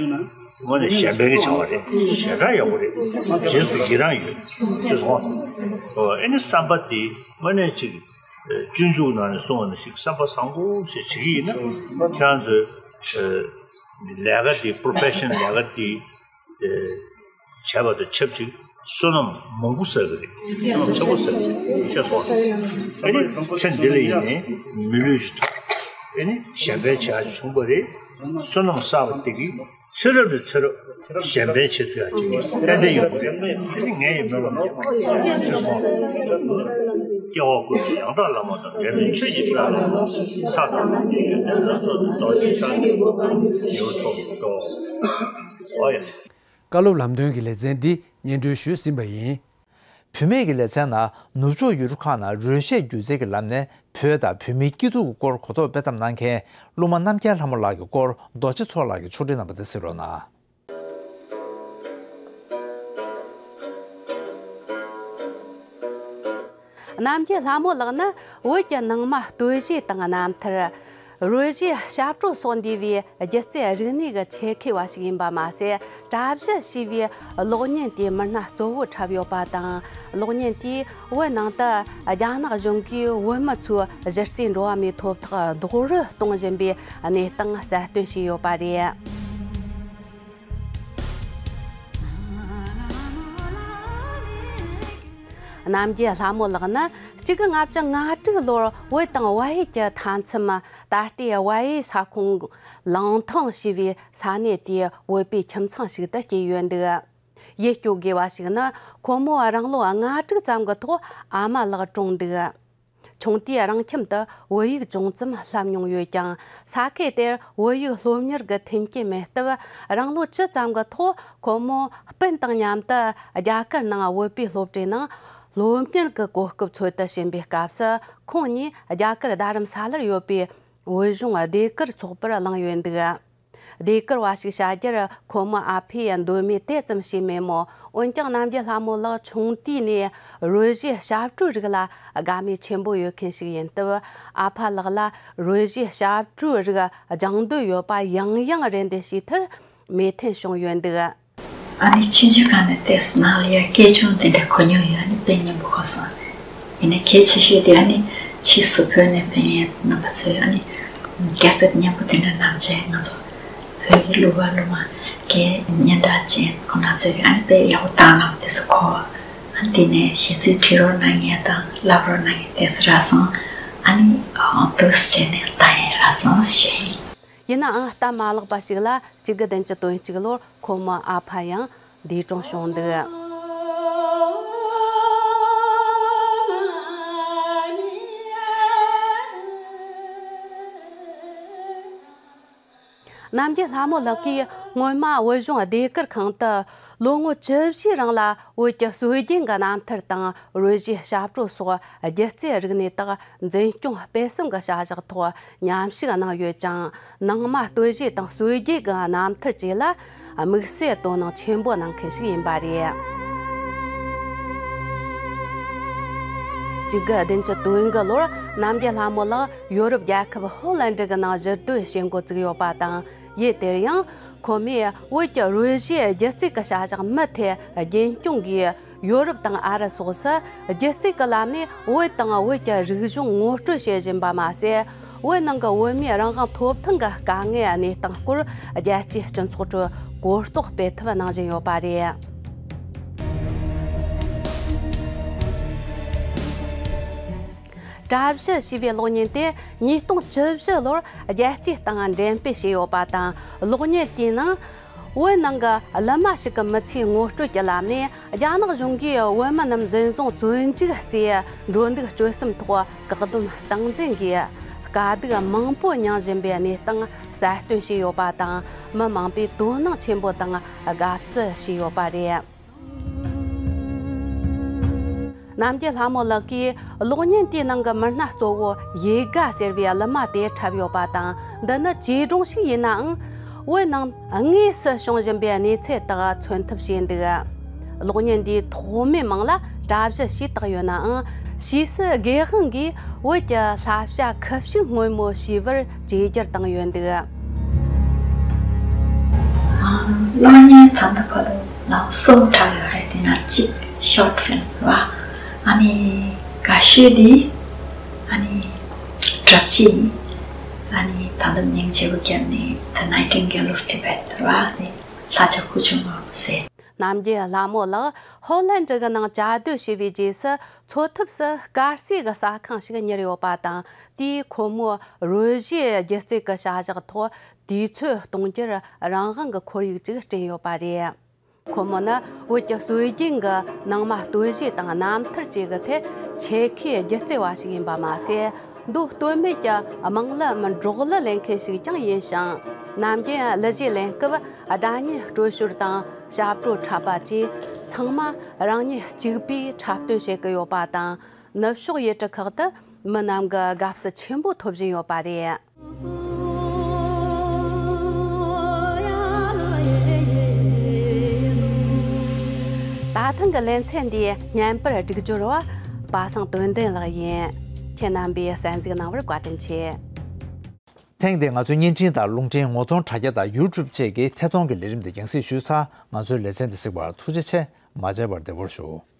དངོས་གནས་གཞན་ཕན་གྱི་བྱ་བ་རེད། ཞེ་དྲག་ཡག་པོ་རེད། རྗེས་སུ་ཡི་རང་ཡོད། ཤེས་སོང་། ཨེ་ནི་བསམ་པ་དེ་དངོས་གནས་གཅིག་སྤྱོད་འཇུག་ནང་ནས་གསུངས་པ་ནང་བཞིན་བསམ་པ་བཟང་པོ་ཞིག་བྱེད་ཀྱི་ཡིན་ན་ཁྱེད་རང་ཚོའི་ལས་ཀ་འདི་པོ་རོ་ཕེ་ཤན་ལས་ཀ་འདི་བྱས་པ་དང་ཆབས་ཅིག་བསོད་ནམས་མང་པོ་བསགས་ཀྱི་རེད། བསོད་ནམས་ཆེན་པོ་བསགས་ཀྱི་རེད། ཤེས་སོང་། ཨེ་ནི་ཚེ་འདི་ལ་ཡིན་ནའི་མི་ལུས་ཤིག་ཐོབ། ཨེ་ནི་གཞན་ཕན་བྱ་ཡག་བྱུང་བ་རེད། བསོད་ནམས་བསགས་པ་དེ་གིས་ཚེ་རབས་ནས་ཚེ་རབས་གཞན་ཕན་བྱེད་ཐུབ་ཡག་ཅིག་ཏན་ཏན་ཡོང་གི་རེད། དེ་ནི་ངའི་ཡིན་མིན་ལ་མ་ལྟོས་པར་སྐྱེ་བ་ཀུན་ཏུ་ཡང་དག་བླ་མ་དང་འབྲལ་མེད་ཆོས་ཀྱི་དཔལ་ལ་ས་དང་ཡོན་ཏན་རྣམ་གྲོལ་རྡོ་རྗེ་འཆང་གི་ཡོན་ཐོབ་ཤོག། འོ་ཡ། བཀའ་སློབ་ལམ་སྟོན་གྱི་ལེ་ཚན་འདི་སྙན་སྒྲོན་ཞུས་ཟིན་པ་ཡིན། བུད་མེད་ཀྱི་ལེ་ཚན་ནང་ནུབ་ཕྱོགས་ཡུལ་གྲུ་ཁག་ནང་རོལ་གཞས་སྒྱུ་རྩལ་གྱི་ལམ་ནས་བོད་དང་བོད་མིའི་སྐྱིད་སྡུག་གི་སྐོར་གོ་རྟོགས་སྤེལ་གཏམ་གནང་མཁན་སློབ་མ་རྣམ་རྒྱལ་ལྷ་མོ་ལགས་ཀྱི་སྐོར་རྡོ་རྗེ་མཚོ་ལགས་ཀྱིས་ཕྱོགས་སྒྲིག་གནང་བ་དེ་གཟིགས་རོགས་གནང་། རྣམ་རྒྱལ་ལྷ་མོ་ལགས་ནི་བོད་ཀྱི་ནང་མ་སྟོད་གཞས་དང་རྣམ་ཐར། རོལ་གཞས་ཞབས་བྲོ་སོགས་འདུས་པའི་སྒྱུ་རྩལ་རིག་གནས་ཀྱི་ཆེད་མཁས་པ་ཞིག་ཡིན་པ་མ་ཟད། གྲྭ་བཞི་ཞེས་པའི་གློག་བརྙན་དེའི་མི་སྣ་གཙོ་བོར་འཁྲབ་ཡོད་པ་དང་། གློག་བརྙན་དེས་བོད་ནང་དུ་རྒྱ་ནག་གཞུང་གིས་བོད་མི་ཚོའི་གཞི་རྩའི་འགྲོ་བ་མིའི་ཐོབ་ཐང་རྡོག་རོལ་གཏོང་བཞིན་པའི་གནས་སྟངས་གསལ་སྟོན་བྱས་ཡོད་པ་རེད། རྣམ་རྒྱལ་ལྷ་མོ་ལགས་ནི་གཅིག་དགུ་ལྔ་བཅུ་ང་དྲུག་ལོར་བོད་དང་བལ་ཡུལ་གྱི་མཐའ་མཚམས། ད་ལྟའི་བལ་ཡུལ་ས་ཁོངས་ལང་ཐང་ཞེས་པའི་ས་གནས་དེའི་བོད་པའི་ཁྱིམ་ཚང་ཞིག་ཏུ་སྐྱེས་ཡོད་འདུག། ཡིད་སྐྱོ་དགོས་པ་ཞིག་ནི། ཁོ་མོ་རང་ལོ་ལྔ་དྲུག་ཙམ་གྱི་ཐོག་ཨ་མ་ལགས་གྲོངས་འདུག། ཆུང་དུས་རང་ཁྱིམ་དུ་བོད་ཡིག་ཅུང་ཙམ་བསླབ་མྱོང་ཡོད་ཀྱང་། ས་ཁུལ་དེར་བོད་ཡིག་སློབ་གཉེར་གྱི་མཐུན་རྐྱེན་མེད་སྟབས། རང་ལོ་བཅུ་ཙམ་གྱི་ཐོག་ཁོ་མོ་སྤུན་དང་མཉམ་དུ་རྒྱ་གར་ནང་བོད་པའི་སློབ་གྲྭའི་ནང་སློབ་གཉེར་གྱི་གོ་སྐབས་འཚོལ་དུ་ཕྱིན་པའི་སྐབས་སུ། ཁོང་གཉིས་རྒྱ་གར་རྡ་རམ་ས་ལར་ཡོད་པའི་བོད་གཞུང་ཟློས་གར་ཚོགས་པར་བླངས་ཡོད་འདུག། ཟློས་གར་བ་ཞིག་བྱ་རྒྱུར་ཁོ་མོ་ཨ་ཕས་འདོད་མོས་དེ་ཙམ་བྱས་མེད་མོད། འོན་ཀྱང་རྣམ་རྒྱལ་ལྷ་མོ་ལགས་ཆུང་དུས་ནས་རོལ་རྩེད་ཞབས་བྲོའི་རིགས་ལ་དགའ་མོས་ཆེན་པོ་ཡོད་མཁན་ཞིག་ཡིན་སྟབས། ཨ་ཕ་ལགས་ལ་རོལ་རྩེད་ཞབས་བྲོའི་རིགས་སྦྱང་འདོད་ཡོད་པ་ཡང་ཡང་རེ་འདུན་བྱས་མཐར་མོས་མཐུན་བྱུང་ཡོད་འདུག། ཨ་ནི་ཆུང་ཆུང་སྒང་ནས་ཏོག་ཙམ་ནང་ལ་ཡ་སྐད་ཆུང་དེ་འདྲ་གོ་མྱོང་ཡོད། ཨ་ནི་དཔེ་སྙན་པོ་གོ་སོང་། ཡིན་ནའི་གལ་ཆེ་ཤོས་དེ་ཨ་ནི་ཕྱིས་སུ་བོད་ནས་ཕེབས་མཁན་རྣམ་པ་ཚོས་ཨ་ནི་གལ་སྲིད་སྙན་པོ་དེ་འདྲ་གནང་བྱས། ང་ཚོ་བོད་ཀྱི་གླུ་བ་གླུ་མ་གི་སྙན་གྲགས་ཅན་ཁོང་རྣམ་ཚོས་ཨ་ནི་དཔེ་ཡག་པོ་བཏང་གནང་བ་དེ་ཚོ་གོ། ཨ་ནི་དེ་ནས་གཞས་ཚིག་བྲི་རོགས་གནང་མཁན་དང་བསླབ་རོགས་གནང་མཁན་དེ་ཚོ་རག་སོང་། ཨ་ནི་འདུག་སེ་བྱས་ནས་བཏང་ཡས་རག་སོང་ཞེས། ཡིན་ནའང་སྟབས་མ་ལེགས་པ་ཞིག་ལ་གཅིག་དགུ་བདུན་ཅུ་དོན་གཅིག་ལོར་ཁོ་མོའི་ཨ་ཕ་ཡང་འདས་གྲོངས་བྱུང་འདུག། རྣམ་རྒྱལ་ལྷ་མོ་ལགས་ཀྱིས་སྔོན་མ་བོད་གཞུང་ཟློས་གར་ཁང་དུ་ལོ་ངོ་བཅུ་བཞིའི་རིང་ལ་བོད་ཀྱི་སྲོལ་རྒྱུན་གྱི་རྣམ་ཐར་དང་རོལ་རྩེད་ཞབས་བྲོ་སོགས་སྒྱུ་རྩལ་རིག་གནས་དག་འཛིན་སྐྱོང་སྤེལ་གསུམ་གྱི་བྱ་གཞག་ཐོག་མཉམ་ཞུགས་གནང་ཡོད་ཅིང་། ནང་མ་སྟོད་གཞས་དང་སྲོལ་རྒྱུན་གྱི་རྣམ་ཐར་བཅས་ལ་དམིགས་བསལ་དོ་སྣང་ཆེན་པོ་གནང་མཁན་ཞིག་ཡིན་པ་རེད། གཅིག་དགུ་བདུན་ཅུ་དོན་དགུ་ལོར་རྣམ་རྒྱལ་ལྷ་མོ་ལགས་ཡོ་རོབ་རྒྱལ་ཁབ་ཧོ་ལན་ཌི་གི་ནང་གཞིས་སྡོད་བྱེད་འགོ་བཙུགས་ཡོད་པ་དང་། ཡུལ་དེར་ཡང་ཁོ་མོས་བོད་ཀྱི་རོལ་རྩེད་སྒྱུ་རྩལ་གྱི་བྱ་གཞག་མུ་མཐུད་རྒྱུན་སྐྱོང་གིས། ཡོ་རོབ་དང་ཨ་རི་སོགས་སུ་སྒྱུ་རྩལ་གྱི་ལམ་ནས་བོད་དང་བོད་ཀྱི་རིག་གཞུང་ངོ་སྤྲོད་བྱེད་བཞིན་པ་མ་ཟད། བོད་ནང་གི་བོད་མིའི་རང་དབང་ཐོབ་ཐང་གི་དཀའ་ངལ་གནས་སྟངས་སྐོར་རྒྱལ་སྤྱིའི་སྤྱི་ཚོགས་ཁྲོད་གོ་རྟོགས་སྤེལ་ཐབས་གནང་བཞིན་ཡོད་པ་རེད། གྲྭ་བཞི་ཞེས་པའི་གློག་བརྙན་དེ་ཉིས་སྟོང་བཅུ་བཞི་ལོར་རྒྱལ་སྤྱིའི་སྟེང་འགྲེམས་སྤེལ་བྱས་ཡོད་པ་དང་། གློག་བརྙན་དེའི་ནང་བོད་ནང་གི་གླུ་མ་ཞིག་གི་མི་ཚེའི་ངོ་སྤྲོད་ཀྱི་ལམ་ནས། རྒྱ་ནག་གཞུང་གིས་བོད་མི་རྣམས་འཛིན་བཟུང་བཙོན་འཇུག་བྱས། འགྲོ་འདུག་སྤྱོད་གསུམ་ཐོག་བཀག་སྡོམ་སྟངས་འཛིན་གྱིས་དཀའ་སྡུག་མང་པོ་མྱངས་བཞིན་པའི་གནས་སྟངས་གསལ་སྟོན་བྱས་ཡོད་པ་དང་། མི་མང་པོས་དོ་སྣང་ཆེན་པོ་དང་དགའ་བསུ་བྱས་ཡོད་པ་རེད། རྣམ་རྒྱལ་ལྷ་མོ་ལགས་ཀྱིས་གློག་བརྙན་དེའི་ནང་གི་མི་སྣ་གཙོ་བོ་ཡེ་ག་ཟེར་བའི་གླུ་མ་དེ་འཁྲབ་ཡོད་པ་དང་། འདི་ནི་བྱིས་སྒྲུང་ཞིག་ཡིན་ནའང་། བོད་ནང་དངོས་སུ་བྱུང་བཞིན་པའི་གནས་ཚུལ་དག་མཚོན་ཐབས་བྱས་འདུག། གློག་བརྙན་འདིའི་ཐོག་མའི་མིང་ལ་གྲྭ་བཞི་ཞེས་བཏགས་ཡོད་ནའང་། ཕྱིས་སུ་དགེ་དབང་གིས་བོད་ཀྱི་བསླབ་བྱ་ཁུ་བྱུག་སྔོན་མོ་ཞེས་པར་བཅོས་བསྒྱུར་བཏང་ཡོད་འདུག། གློག་བརྙན་ད་ལྟ་བར་དུ་ལོ་གསུམ་འཁྲབ་ཡོད་རེད། དེ་ནང་གཅིག་ཤོར་ཕིལམ་རེད་བ། ཨ་ནི་དགའ་ཤོས་དེ་ཨ་ནི་གྲབས་ཅིག་ཡིན། ཨ་ནི་ད་ལྟ་མིང་བརྗེ་པོ་བརྒྱབ་ནས་The Nightingale of Tibet རེད་བ། ཨ་ནི་ལྷ་བྱ་ཁུ་བྱུག་སྔོན་མོ་ཟེར། རྣམ་རྒྱལ་ལྷ་མོ་ལགས་ཧོ་ལན་ཌི་གི་ནང་གྲྭ་སྡོད་བྱས་པའི་རྗེས་སུ། འཚོ་ཐབས་སུ་དཀར་ཟས་ཀྱི་ཟ་ཁང་ཞིག་གཉེར་ཡོད་པ་དང་། དེས་ཁོ་མོའི་རོལ་རྩེད་སྒྱུ་རྩལ་གྱི་བྱ་གཞག་ཐོག་དུས་ཚོད་གཏོང་རྒྱུར་རང་དབང་གི་ཁོར་ཡུག་ཅིག་བསྐྲུན་ཡོད་པ་རེད། ཁོ་མོ་ནི་བོད་ཀྱི་སྲོལ་རྒྱུན་གྱི་ནང་མ་སྟོད་གཞས་དང་རྣམ་ཐར་བཅས་ཀྱི་ཐད་ཆེད་མཁས་སྒྱུ་རྩལ་བ་ཞིག་ཡིན་པ་མ་ཟད། མདོ་སྟོད་སྨད་ཀྱི་དམངས་གླུའམ་འབྲོག་གླུ་ལེན་མཁན་ཞིག་ཀྱང་ཡིན་ཞིང་། ནམ་རྒྱུན་གླུ་གཞས་ལེན་སྐབས་སྒྲ་སྙན་སྤྲོད་ཞོར་དང་ཞབས་བྲོ་འཁྲབ་པ་བཅས་ཚང་མ་རང་ཉིད་གཅིག་པུས་འཁྲབ་སྟོན་བྱེད་ཀྱི་ཡོད་པ་དང་། ནུབ་ཕྱོགས་ཡུལ་གྲུ་ཁག་ཏུ་མི་རྣམས་ཀྱི་དགའ་བསུ་ཆེན་པོ་ཐོབ་བཞིན་ཡོད་པ་རེད། ད་ཐེངས་ཀྱི་ལེ་ཚན་འདིའི་བརྙན་པར་སྒྲིག་སྦྱོར་བ་པ་སངས་དོན་ལྡན་ལགས་ཡིན། ཁྱེད་རྣམ་པས་གསན་གཟིགས་གནང་བར་བཀའ་དྲིན་ཆེ། ཐེངས་འདིའི་ང་ཚོའི་བརྙན་འཕྲིན་དང་རླུང་འཕྲིན་ངོ་གདོང་དྲ་རྒྱ་དང་ཡུ་ཊུབ་བཅས་ཀྱི་ཐད་གཏོང་གི་ལས་རིམ་འདི་རྒྱང་སྲིང་ཞུས་ཚར། ང་ཚོའི་ལེ་ཚན་འདི་གཟིགས་པར་ཐུགས་རྗེ་ཆེ། མ་མཇལ་བར་བདེ་པོར་བཞུགས།